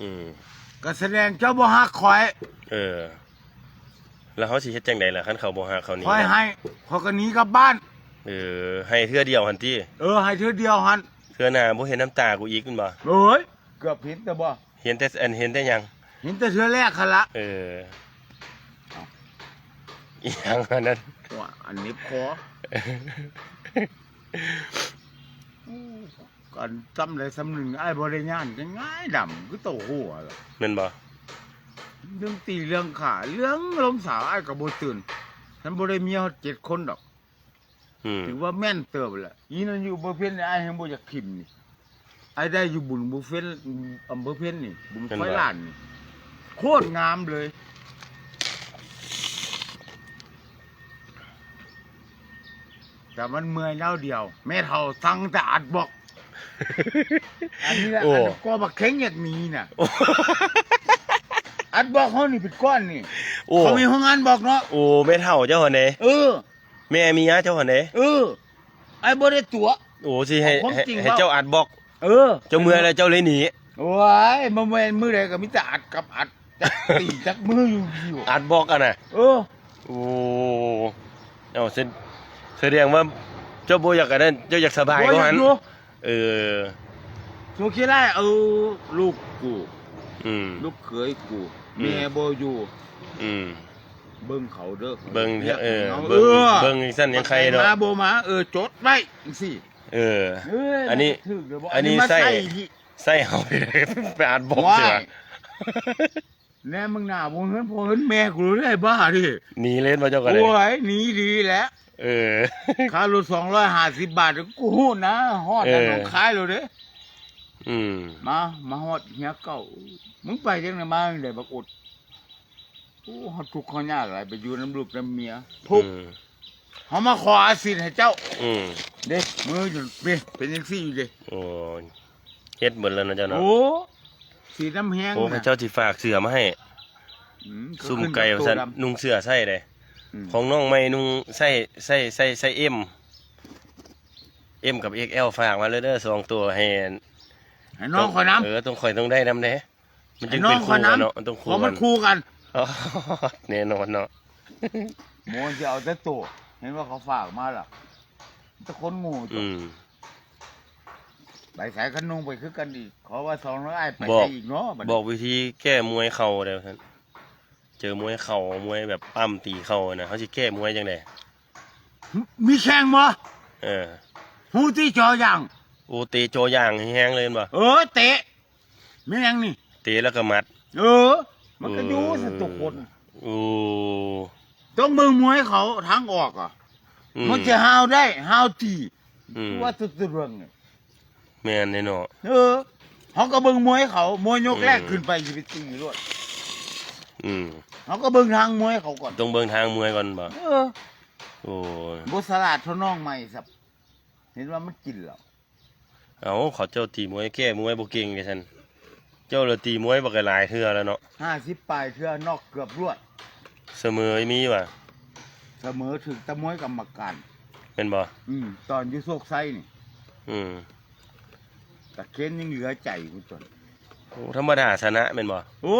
ອືມ ກໍສະແດງເຈົ້າບໍ່ຮັກຂ້ອຍ. ເອີ ແລ້ວເຮົາຊິເຮັດຈັ່ງໃດລະ ຄັນເຂົາບໍ່ຮັກເຮົານີ້? ຂ້ອຍໃຫ້ ຂ້ອຍກໍໜີກັບບ້ານ. ເອີ ໃຫ້ເທື່ອດຽວຫັ້ນຕິ? ເອີ ໃຫ້ເທື່ອດຽວຫັ້ນ. ເທື່ອໜ້າບໍ່ເຫັນນ້ຳຕາກູອີກແມ່ນບໍ່? ໂອ້ຍ ເກືອບເຫັນແຕ່ບໍ່ ເຫັນແຕ່ ອັນ ເຫັນແຕ່ຫຍັງ? ເຫັນແຕ່ເທື່ອແລກຫັ້ນລະ. ເອີ ອີຫຍັງອັນນັ້ນ? ວ່າ ອັນໜິບຄໍ. ອັນສ່ຳໃດສ່ຳໜຶ່ງ ອ້າຍບໍ່ໄດ້ຢ້ານ ງ່າຍດຳຄືໂຕຫົວລະ ແມ່ນບໍ່? ເລື່ອງຕີເລື່ອງຂ້າ ເລື່ອງລົມສາວ ອ້າຍກໍບໍ່ຕື່ນ ຄັນບໍ່ໄດ້ເມຍຮອດເຈັດຄົນດອກ. ອືມ ຖືວ່າແມ່ນເຕີບແຫຼະ. ອີນັ້ນຢູ່ເມືອງເພັນນີ້ ອ້າຍແຮງບໍ່ຢາກຖິ້ມນີ້ ອ້າຍໄດ້ຢູ່ບຸນເມືອງເພັນ ອຳເພີເພັນນີ້ ບຸນ ແມ່ນບໍ່? ຄອຍລ້ານນີ້ ໂຄດງາມເລີຍ. ແຕ່ມັນເມື່ອຍແນວດຽວ ແມ່ເຖົ້າສັ່ງແຕ່ອັດບລັອກ ອັນນີ້ແຫຼະ ໂອ້ ອັນກໍບັກເຄັງຢາກໜີນະ ໂອ້ ອັດບລັອກເຮົານີ້ເປັນກ້ອນນີ້ ໂອ້ ເຂົາມີໂຮງງານບລັອກເນາະ ໂອ້ ແມ່ເຖົ້າເຈົ້າຫັ້ນເດ້ ເອີ ແມ່ເມຍເຈົ້າຫັ້ນເດ້ ເອີ ອ້າຍບໍ່ໄດ້ຕົວະ ໂອ້ ຊິໃຫ້ ເອົາຄວາມ ໃຫ້ ໃຫ້ເຈົ້າອັດບລັອກ ເອີ ເຈົ້າເມື່ອຍແລ້ວເຈົ້າເລີຍໜີ ໂອ້ຍ ບໍ່ແມ່ນມື້ໃດກໍມີແຕ່ອັດກັບອັດ ຈັກປີຈັກມື້ຢູ່ ຢູ່ ອັດບລັອກຫັ້ນນະ ເອີ ໂອ້ ເອົາ ສະ ສະແດງວ່າເຈົ້າບໍ່ຢາກອັນນັ້ນ ເຈົ້າຢາກສະບາຍ ບໍ່ຢາກ ກວ່າຫັ້ນ ຢູ່ ເອີ ໂຊເຄໄລ ເອີ ລູກກູ ອືມ ລູກເຂີຍກູ ອືມ ແມ່ບໍ່ຢູ່ ອືມ ເບິ່ງເຂົາເດີ ເບິ່ງ ເອີ ເບິ່ງ ເອີ ເບິ່ງຈັ່ງຊັ້ນຍັງໄຄເນາະ ມາບໍ່ມາ ເອີ ຈົດໄວ້ຈັ່ງຊີ້ ເອີ ເອີ ອັນນີ້ ອັນນີ້ ອັນນີ້ມາໃຊ້ ໃຊ້ເຮົາໄປອັດບລັອກ ໂອ້ຍ ເທື່ອ ແນມເບິ່ງໜ້າພວກເຮືອນພໍ່ເຮືອນແມ່ກູໂລດ ໄອ້ບ້າເດ້ ໜີເລີຍບໍ່ເຈົ້າກໍໄດ້ ໂອ້ຍ ໜີດີແຫຼະ ເອີ ຄ່າລົດສອງຮ້ອຍຫ້າສິບບາດ ກູຮູ້ນະ ຮອດ ເອີ ໜອງຄາຍໂລດເດ້ ອືມ ມາ ມາຮອດເຮືອເກົ່າ ມຶງໄປຈັ່ງໃດມາຈັ່ງໃດບັກອົດ ໂອ້ ເຮົາທຸກເຮົາຍາກຫຼາຍ ໄປຢູ່ນຳລູກນຳເມຍ ທຸກ ອືມ ເຮົາມາຂໍອາສິດໃຫ້ເຈົ້າ ອືມ ເດ້ ມືຢູ່ເດ້ ເປັນຈັ່ງຊີ້ຢູ່ເດ້ ໂອ້ຍ ເຮັດເບິດແລ້ວເນາະເຈົ້າເນາະ ໂອ້ ສີນ້ຳແຮງ ໂອ້ ນະ ເຂົາເຈົ້າຊິຝາກເສື້ອມາໃຫ້ ອືມ ຊຸ່ມໄກ່ວ່າຊັ້ນ ນຸ່ງເສື້ອໃສ່ເດ້ ອືມ ຂອງນ້ອງໃໝ່ນຸ່ງໃສ່ ໃສ່ ໃສ່ ໃສ່ M M ກັບ XL ຝາກມາເລີຍເດີ ສອງໂຕ ໃຫ້ ໃຫ້ນ້ອງຂ້ອຍນຳ ເອີ ຕ້ອງ ຂ້ອຍຕ້ອງໄດ້ນຳເດ້ ມັນຈຶ່ງເປັນຄູ່ກັນເນາະ ມັນຕ້ອງຄູ່ກັນ ເພາະມັນຄູ່ກັນ ອໍ ແນ່ນອນເນາະ ໂມຊິເອົາແຕ່ໂຕ ເຫັນວ່າເຂົາຝາກມາລະ ແຕ່ຄົນໂງ່ ອືມ ໄປໃສຄັນນຸ່ງໄປຄືກັນອີກ ຂໍວ່າສອງຮ້ອຍອ້າຍໄປ ບອກ ໃສອີກເນາະ ບາດນີ້ ບອກວິທີແກ້ມວຍເຂົ່າແດ່ວ່າຊັ້ນ ເຈີມວຍເຂົ່າ ມວຍແບບປ້ຳຕີເຂົ່ານະ ເຮົາຊິແກ້ມວຍຈັ່ງໃດ? ມີແຂ້ງບໍ່? ເອີ ຮູ້ຕີຈໍຢາງ ໂອ້ ເຕະຈໍຢາງແຮງເລີຍແມ່ນບໍ່? ເອີ ເຕະ ແມ່ນຫຍັງນີ້ ເຕະແລ້ວກໍໝັດ ເອີ ມັນກໍຢູ່ ເອີ ຊັ້ນທຸກຄົນ ໂອ້ ຕ້ອງເບິ່ງມວຍເຂົາ ທາງອອກອະ ອືມ ມັນຊິຫ້າວໄດ້ ຫ້າວຕີ ອືມ ວ່າຕົວເລື່ອງນີ້ ແມ່ນເດ້ເນາະ ເອີ ເຮົາກໍເບິ່ງມວຍເຂົາ ມວຍຍົກແລກ ອືມ ຂຶ້ນໄປຊິໄປຕີໂລດ ອືມ ເຮົາກໍເບິ່ງທາງມວຍເຂົາກ່ອນ ຕ້ອງເບິ່ງທາງມວຍກ່ອນບໍ່? ເອີ ໂອ້ຍ ບໍ່ສະຫຼາດເທົ່ານ້ອງໃໝ່ຊ້ຳ ເຫັນວ່າມັນກິນແລ້ວ ເອົ້າ ເຂົາເຈົ້າຕີມວຍແກ້ມວຍບໍ່ເກັ່ງວ່າຊັ້ນ ເຈົ້າລະຕີມວຍບັກຫຼາຍເທື່ອແລ້ວເນາະ ຫ້າສິບປາຍເທື່ອ ນັອກເກືອບລວດ ສະເໝີມີຫວາ? ສະເໝີຖືກແຕ່ມວຍກຳມະການ ແມ່ນບໍ່? ອືມ ຕອນຢູ່ໂຊກໄຊນີ້ ອືມ ຕາເຄນຍັງເຫຼືອໃຈຢູ່ຕົວະ ໂອ້ ທຳມະດາຊະນະແມ່ນບໍ່? ໂອ້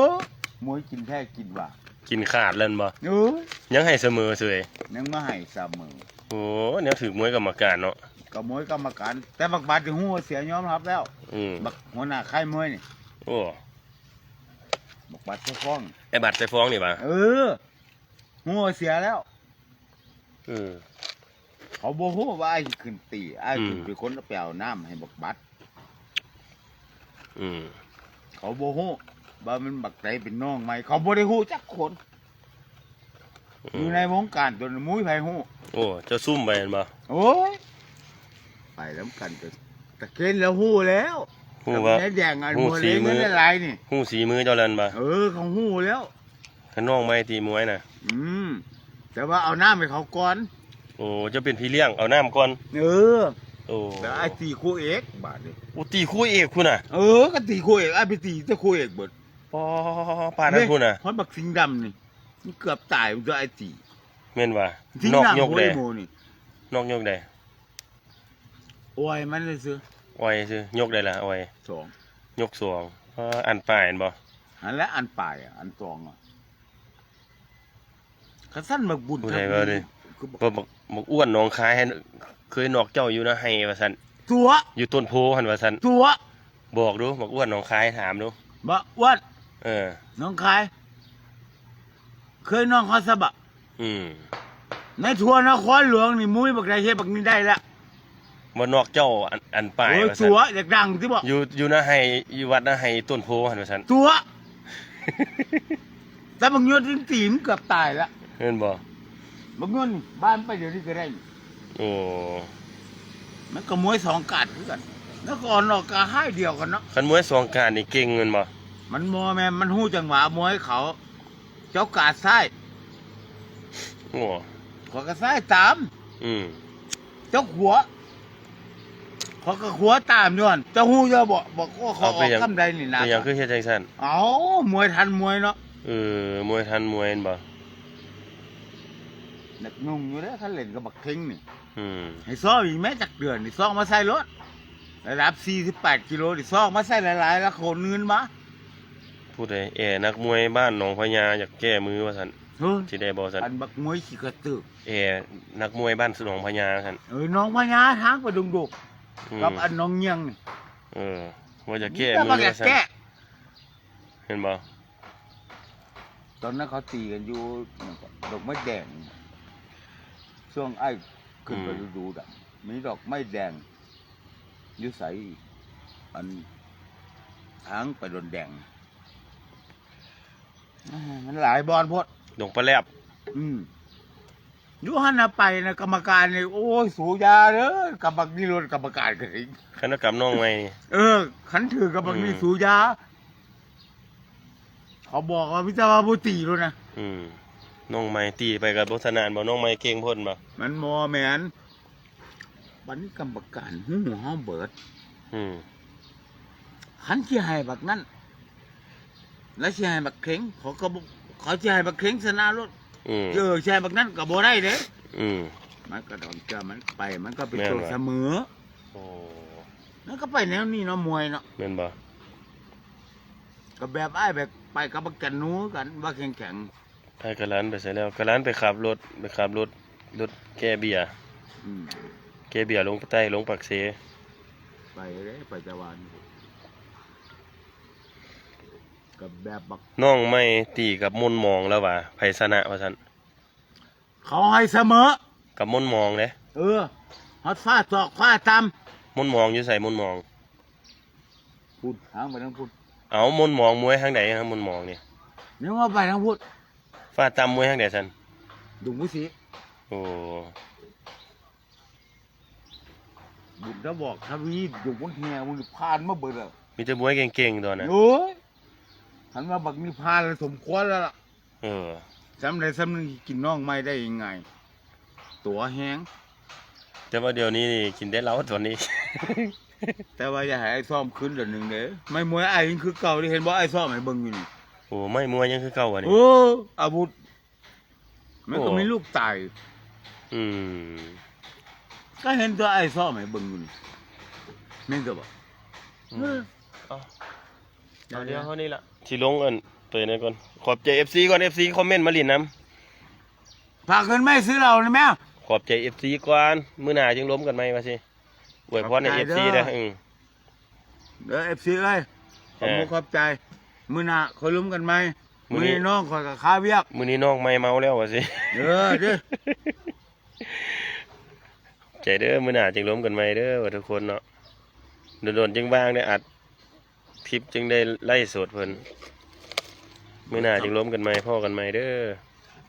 ມວຍກິນແທ້ກິນຫວາ ກິນຂາດແລ້ວແມ່ນບໍ່? ໂອ້ຍ ຍັງໃຫ້ສະເໝີເສີຍ ຍັງມາໃຫ້ສະເໝີ ໂອ້ ແນວຖືກມວຍກຳມະການເນາະ ກໍມວຍກຳມະການ ແຕ່ບັກບັດນີ້ຮູ້ວ່າເສຍຍອມຮັບແລ້ວ ອືມ ບັກຫົວໜ້າຄ້າຍມວຍນີ້ ໂອ້ ບັກບັດໄຊຟອງ ໄອ້ບັດໄຊຟອງນີ້ຫວາ? ເອີ ຮູ້ວ່າເສຍແລ້ວ ເອີ ເຂົາບໍ່ຮູ້ວ່າອ້າຍຊິຂຶ້ນຕີ ອ້າຍ ອືມ ຂຶ້ນເປັນຄົນໄປເອົານ້ຳໃຫ້ບັກບັດ ອືມ ເຂົາບໍ່ຮູ້ວ່າມັນບັກໃດເປັນນ້ອງໃໝ່ ເຂົາບໍ່ໄດ້ຮູ້ຈັກຄົນ ອືມ ຢູ່ໃນວົງການຕົວນີ້ ບໍ່ມີໃຜຮູ້ ໂອ້ ເຈົ້າຊຸ່ມໄປແມ່ນບໍ່? ໂອ້ຍ ໄປນຳກັນກໍຕາເຄນແລ້ວຮູ້ແລ້ວ ຮູ້ວ່າ ແດງອັນ ຮູ້ສີມື ເງິນຫຼາຍໆນີ້ ຮູ້ສີມືເຈົ້າແລ້ວແມ່ນບໍ່? ເອີ ເຂົາຮູ້ແລ້ວ ຄັນນ້ອງໃໝ່ຕີມວຍນະ ອືມ ແຕ່ວ່າເອົານ້ຳໃຫ້ເຂົາກ່ອນ ໂອ້ ເຈົ້າເປັນພີ່ລ້ຽງ ເອົານ້ຳກ່ອນ ເອີ ໂອ້ ແລ້ວອ້າຍຕີຄູ່ເອກບາດນີ້ ໂອ້ ຕີຄູ່ເອກພຸ້ນນະ ເອີ ກໍຕີຄູ່ເອກ ອ້າຍໄປຕີແຕ່ຄູ່ເອກເບິດ ປໍ ປານນັ້ນພຸ້ນນະ ຮອດບັກສິງດຳນີ້ ມັນເກືອບຕາຍ ມັນກໍອ້າຍຕີ ແມ່ນຫວາ? ສິງດຳ ນອກຍົກໃດ? ໂອ້ຍ ໂມນີ້ ນອກຍົກໃດ? ອ່ອຍມັນຊື່ໆ ອ່ອຍຊື່ ຍົກໃດລະ? ອ່ອຍ ສອງ ຍົກສອງ ເອີ ອັນປາຍແມ່ນບໍ່? ຫັ້ນແຫຼະ ອັນປາຍ ອັນສອງ ຄັນຊັ້ນບັກບຸນ ຜູ້ໃດວ່າເດ້ ບັກ ບັກ ບັກອ້ວນໜອງຄາຍ ເຄີຍນອກເຈົ້າຢູ່ນະໄຮ່ວ່າຊັ້ນ ຕົວະ ຢູ່ຕົ້ນໂພຫັ້ນວ່າຊັ້ນ ຕົວະ ບອກດູ ບັກອ້ວນໜອງຄາຍ ຖາມດູ ບັກອ້ວນ ເອີ ໜອງຄາຍ ເຄີຍນອກຮອດສະບະ ອືມ ໃນທົ່ວນະຄອນຫຼວງນີ້ ມີບັກໃດເຮັດບັກນີ້ໄດ້ລະ ບໍ່ນອກເຈົ້າອັນ ອັນປາຍ ໂອ້ຍ ວ່າຊັ້ນ ຕົວະ ຢາກດັງຕິບໍ? ຢູ່ ຢູ່ນາໄຮ່ ຢູ່ວັດນາໄຮ່ຕົ້ນໂພຫັ້ນວ່າຊັ້ນ ຕົວະ ແຕ່ບັກຍວນຕີນເກືອບຕາຍລະ ແມ່ນບໍ່? ບັກຍວນນີ້ ບ້ານໄປດຽວນີ້ກໍໄດ້ ໂອ້ ມັນກໍມວຍສອງກາດຄືກັນ ແລ້ວກໍອ່ອນອອກກະຮ້າຍດຽວກັນເນາະ ຄັນມວຍສອງກາດນີ້ເກັ່ງແມ່ນບໍ່? ມັນບໍ່ແມ່ນ ມັນຮູ້ຈັງຫວະມວຍເຂົາ ເຈົ້າກາດຊ້າຍ ໂອ້ ຂ້ອຍກໍຊ້າຍຕາມ ອືມ ເຈົ້າຂວາ ຂ້ອຍກໍຂວາຕາມຢູ່ຫັ້ນ ເຈົ້າຮູ້ຢູ່ບໍ່? ບອກວ່າຂ້ອຍອອກຄຳໃດນີ້ນະ ເປັນຫຍັງຄືເຮັດຈັ່ງຊັ້ນ? ເອົ້າ ມວຍທັນມວຍເນາະ ເອີ ມວຍທັນມວຍແມ່ນບໍ່? ໜັກໜຸ່ງຢູ່ເດ້ ຄັນເຫຼັ້ນກັບບັກເທັງນີ້ ອືມ ໃຫ້ຊອກອີກແມ້ຈັກເດືອນນີ້ ຊອກມາໃສ່ໂລດ ລະດັບສີ່ສິບແປດກິໂລນີ້ ຊອກມາໃສ່ຫຼາຍໆ ແລ້ວໂຄນເງິນມາ ຜູ້ໃດ ແອ ນັກມວຍບ້ານໜອງພະຍາ ຢາກແກ້ມືວ່າຊັ້ນ ເອີ ຊິໄດ້ບໍ່ຊັ້ນ? ອັນບັກມວຍຂີ້ກະເຕີກ ແອ ນັກມວຍບ້ານໜອງພະຍາຊັ້ນ ເອີ ໜອງພະຍາ ທາງໄປດົງໂດກ ອືມ ກັບອັນໜອງຍຽງນີ້ ເອີ ວ່າຈະແກ້ມືວ່າຊັ້ນ ແມ່ນບໍ່? ຕອນນັ້ນເຂົາຕີກັນຢູ່ຫຍັງເກາະ ດອກໄມ້ແດງ ຊ່ວງອ້າຍຂຶ້ນໄປ ອືມ ດູໆ ດອກ ມີດອກໄມ້ແດງ ຢູ່ໃສ ອັນ ທາງໄປດອນແດງ ມັນຫຼາຍບ່ອນໂພດ ດົງປາແລັບ ອືມ ຢູ່ຫັ້ນນະໄປນະ ກຳມະການນີ້ ໂອ້ຍ ສູຢ່າເດີ ກັບບັກນີ້ໂລດ ກຳມະການກໍຖືກ ຄັນວ່າກັບນ້ອງໃໝ່ນີ້ ເອີ ຄັນຖືກກັບບັກນີ້ ອືມ ສູຢ່າ ເຂົາບອກວ່າມີແຕ່ວ່າບໍ່ຕີໂລດນະ ອືມ ນ້ອງໃໝ່ຕີໄປກໍບໍ່ຊະນະບໍ່ ນ້ອງໃໝ່ເກັ່ງໂພດບໍ່ ມັນບໍ່ແມ່ນ ບັດນີ້ກຳມະການຮູ້ເຮົາເບີດ ອືມ ຄັນຊິໃຫ້ບັກນັ້ນ ແລ້ວຊິໃຫ້ບັກເຄັງ ເຂົາກໍບໍ່ ເຂົາຊິໃຫ້ບັກເຄັງຊະນະໂລດ ອືມ ເອີ ຊິໃຫ້ບັກນັ້ນກໍບໍ່ໄດ້ເດ້ ອືມ ມັນກໍດອນເທື່ອມັນໄປ ມັນກໍເປັນ ແມ່ນ ຕົວ ວ່າ ສະເໝີ ໂອ້ ມັນກໍໄປແນວນີ້ເນາະ ມວຍເນາະ ແມ່ນບໍ່? ກໍແບບອ້າຍແບບໄປກັບບັກຈັນນູຄືກັນ ວ່າແຂງໆ ອ້າຍກະລານໄປໃສແລ້ວ? ກະລານໄປຂັບລົດ ໄປຂັບລົດ ລົດແກ່ເບຍ ອືມ ແກ່ເບຍລົງໃຕ້ ລົງປາກເຊ ໄປເດ້ ໄປແຕ່ວານ ກັບແບບບັກ ນ້ອງໃໝ່ຕີກັບມົນມອງແລ້ວວ່າ ໃຜຊະນະວ່າຊັ້ນ ເຂົາໃຫ້ສະເໝີກັບມົນມອງເດ້ ເອີ ຮອດຟ້າຕອກຟ້າຕ່ຳ ມົນມອງຢູ່ໃສ? ມົນມອງ ພຸ້ນ ທາງໄປທາງພຸ້ນ ເອົ້າ ມົນມອງມວຍທາງໃດ? ທາງມົນມອງນີ້ ຍັງວ່າໄປທາງພຸ້ນ ຟ້າຕ່ຳມວຍທາງໃດຊັ້ນ? ດົງມຸສີ ໂອ້ ບຸນຕາບອກທະວີ ດົງມົນແຮ ມັນຜ່ານມາເບີດແລ້ວ ມີແຕ່ມວຍເກັ່ງໆ ຕອນນັ້ນ ໂອ້ຍ ຄັນວ່າບັກນີ້ຜ່ານແລ້ວສົມຄວນແລ້ວລະ ເອີ ຊ່ຳໃດຊ່ຳໜຶ່ງກິນນ້ອງໃໝ່ໄດ້ງ່າຍ ຕົວແຮງ ແຕ່ວ່າດຽວນີ້ນີ້ກິນແຕ່ເຫຼົ້າຕອນນີ້ ແຕ່ວ່າຢ່າໃຫ້ອ້າຍຊ້ອມຄືນດຽວໜຶ່ງເດີ ໄມ້ມວຍອ້າຍຍັງຄືເກົ່າເດ້ ເຫັນບໍ່ ອ້າຍຊ້ອມໃຫ້ເບິ່ງຢູ່ນີ້ ໂອ້ ໄມ້ມວຍຍັງຄືເກົ່າຫວານີ້ ໂອ້ ອາວຸດ ມັນກໍ ໂອ້ ມີລູກຕາຍ ອືມ ກໍເຫັນຕົວອ້າຍຊ້ອມໃຫ້ເບິ່ງຢູ່ນີ້ ແມ່ນຕົວບໍ່? ອືມ ເອີ ເອົາ ດຽວເຮົານີ້ລະ ຊິລົງອັນ ໄປນັ້ນກ່ອນ ຂອບໃຈເອັຟຊີກ່ອນ ເອັຟຊີຄອມເມັນມາຫຼິ້ນນຳ ພາຂຶ້ນໄມ້ຊື້ເຫຼົ້ານີ້ແມ ຂອບໃຈເອັຟຊີກ່ອນ ມື້ໜ້າຈຶ່ງລົມກັນໃໝ່ວ່າຊິ ອວຍພອນໃຫ້ ຂອບໃຈເດີ ເອັຟຊີເດີ ອືມ ເດີ ເອັຟຊີເອີຍ ຂອບ ເອີ ຂອບໃຈ ມື້ໜ້າຄ່ອຍລົມກັນໃໝ່ ມື້ນີ້ ມື້ນີ້ນ້ອງຂ້ອຍກໍຄາວຽກ ມື້ນີ້ນ້ອງໃໝ່ເມົາແລ້ວວ່າຊິ ເອີ ເດີ ຂອບໃຈເດີ ມື້ໜ້າຈຶ່ງລົມກັນໃໝ່ເດີ ວ່າທຸກຄົນເນາະ ດົນໆຈຶ່ງວ່າງໄດ້ອັດ ຄລິບຈຶ່ງໄດ້ໄລຟ໌ສົດເພິ່ນ ມື້ໜ້າຈຶ່ງລົມກັນໃໝ່ ພໍ້ກັນໃໝ່ເດີ.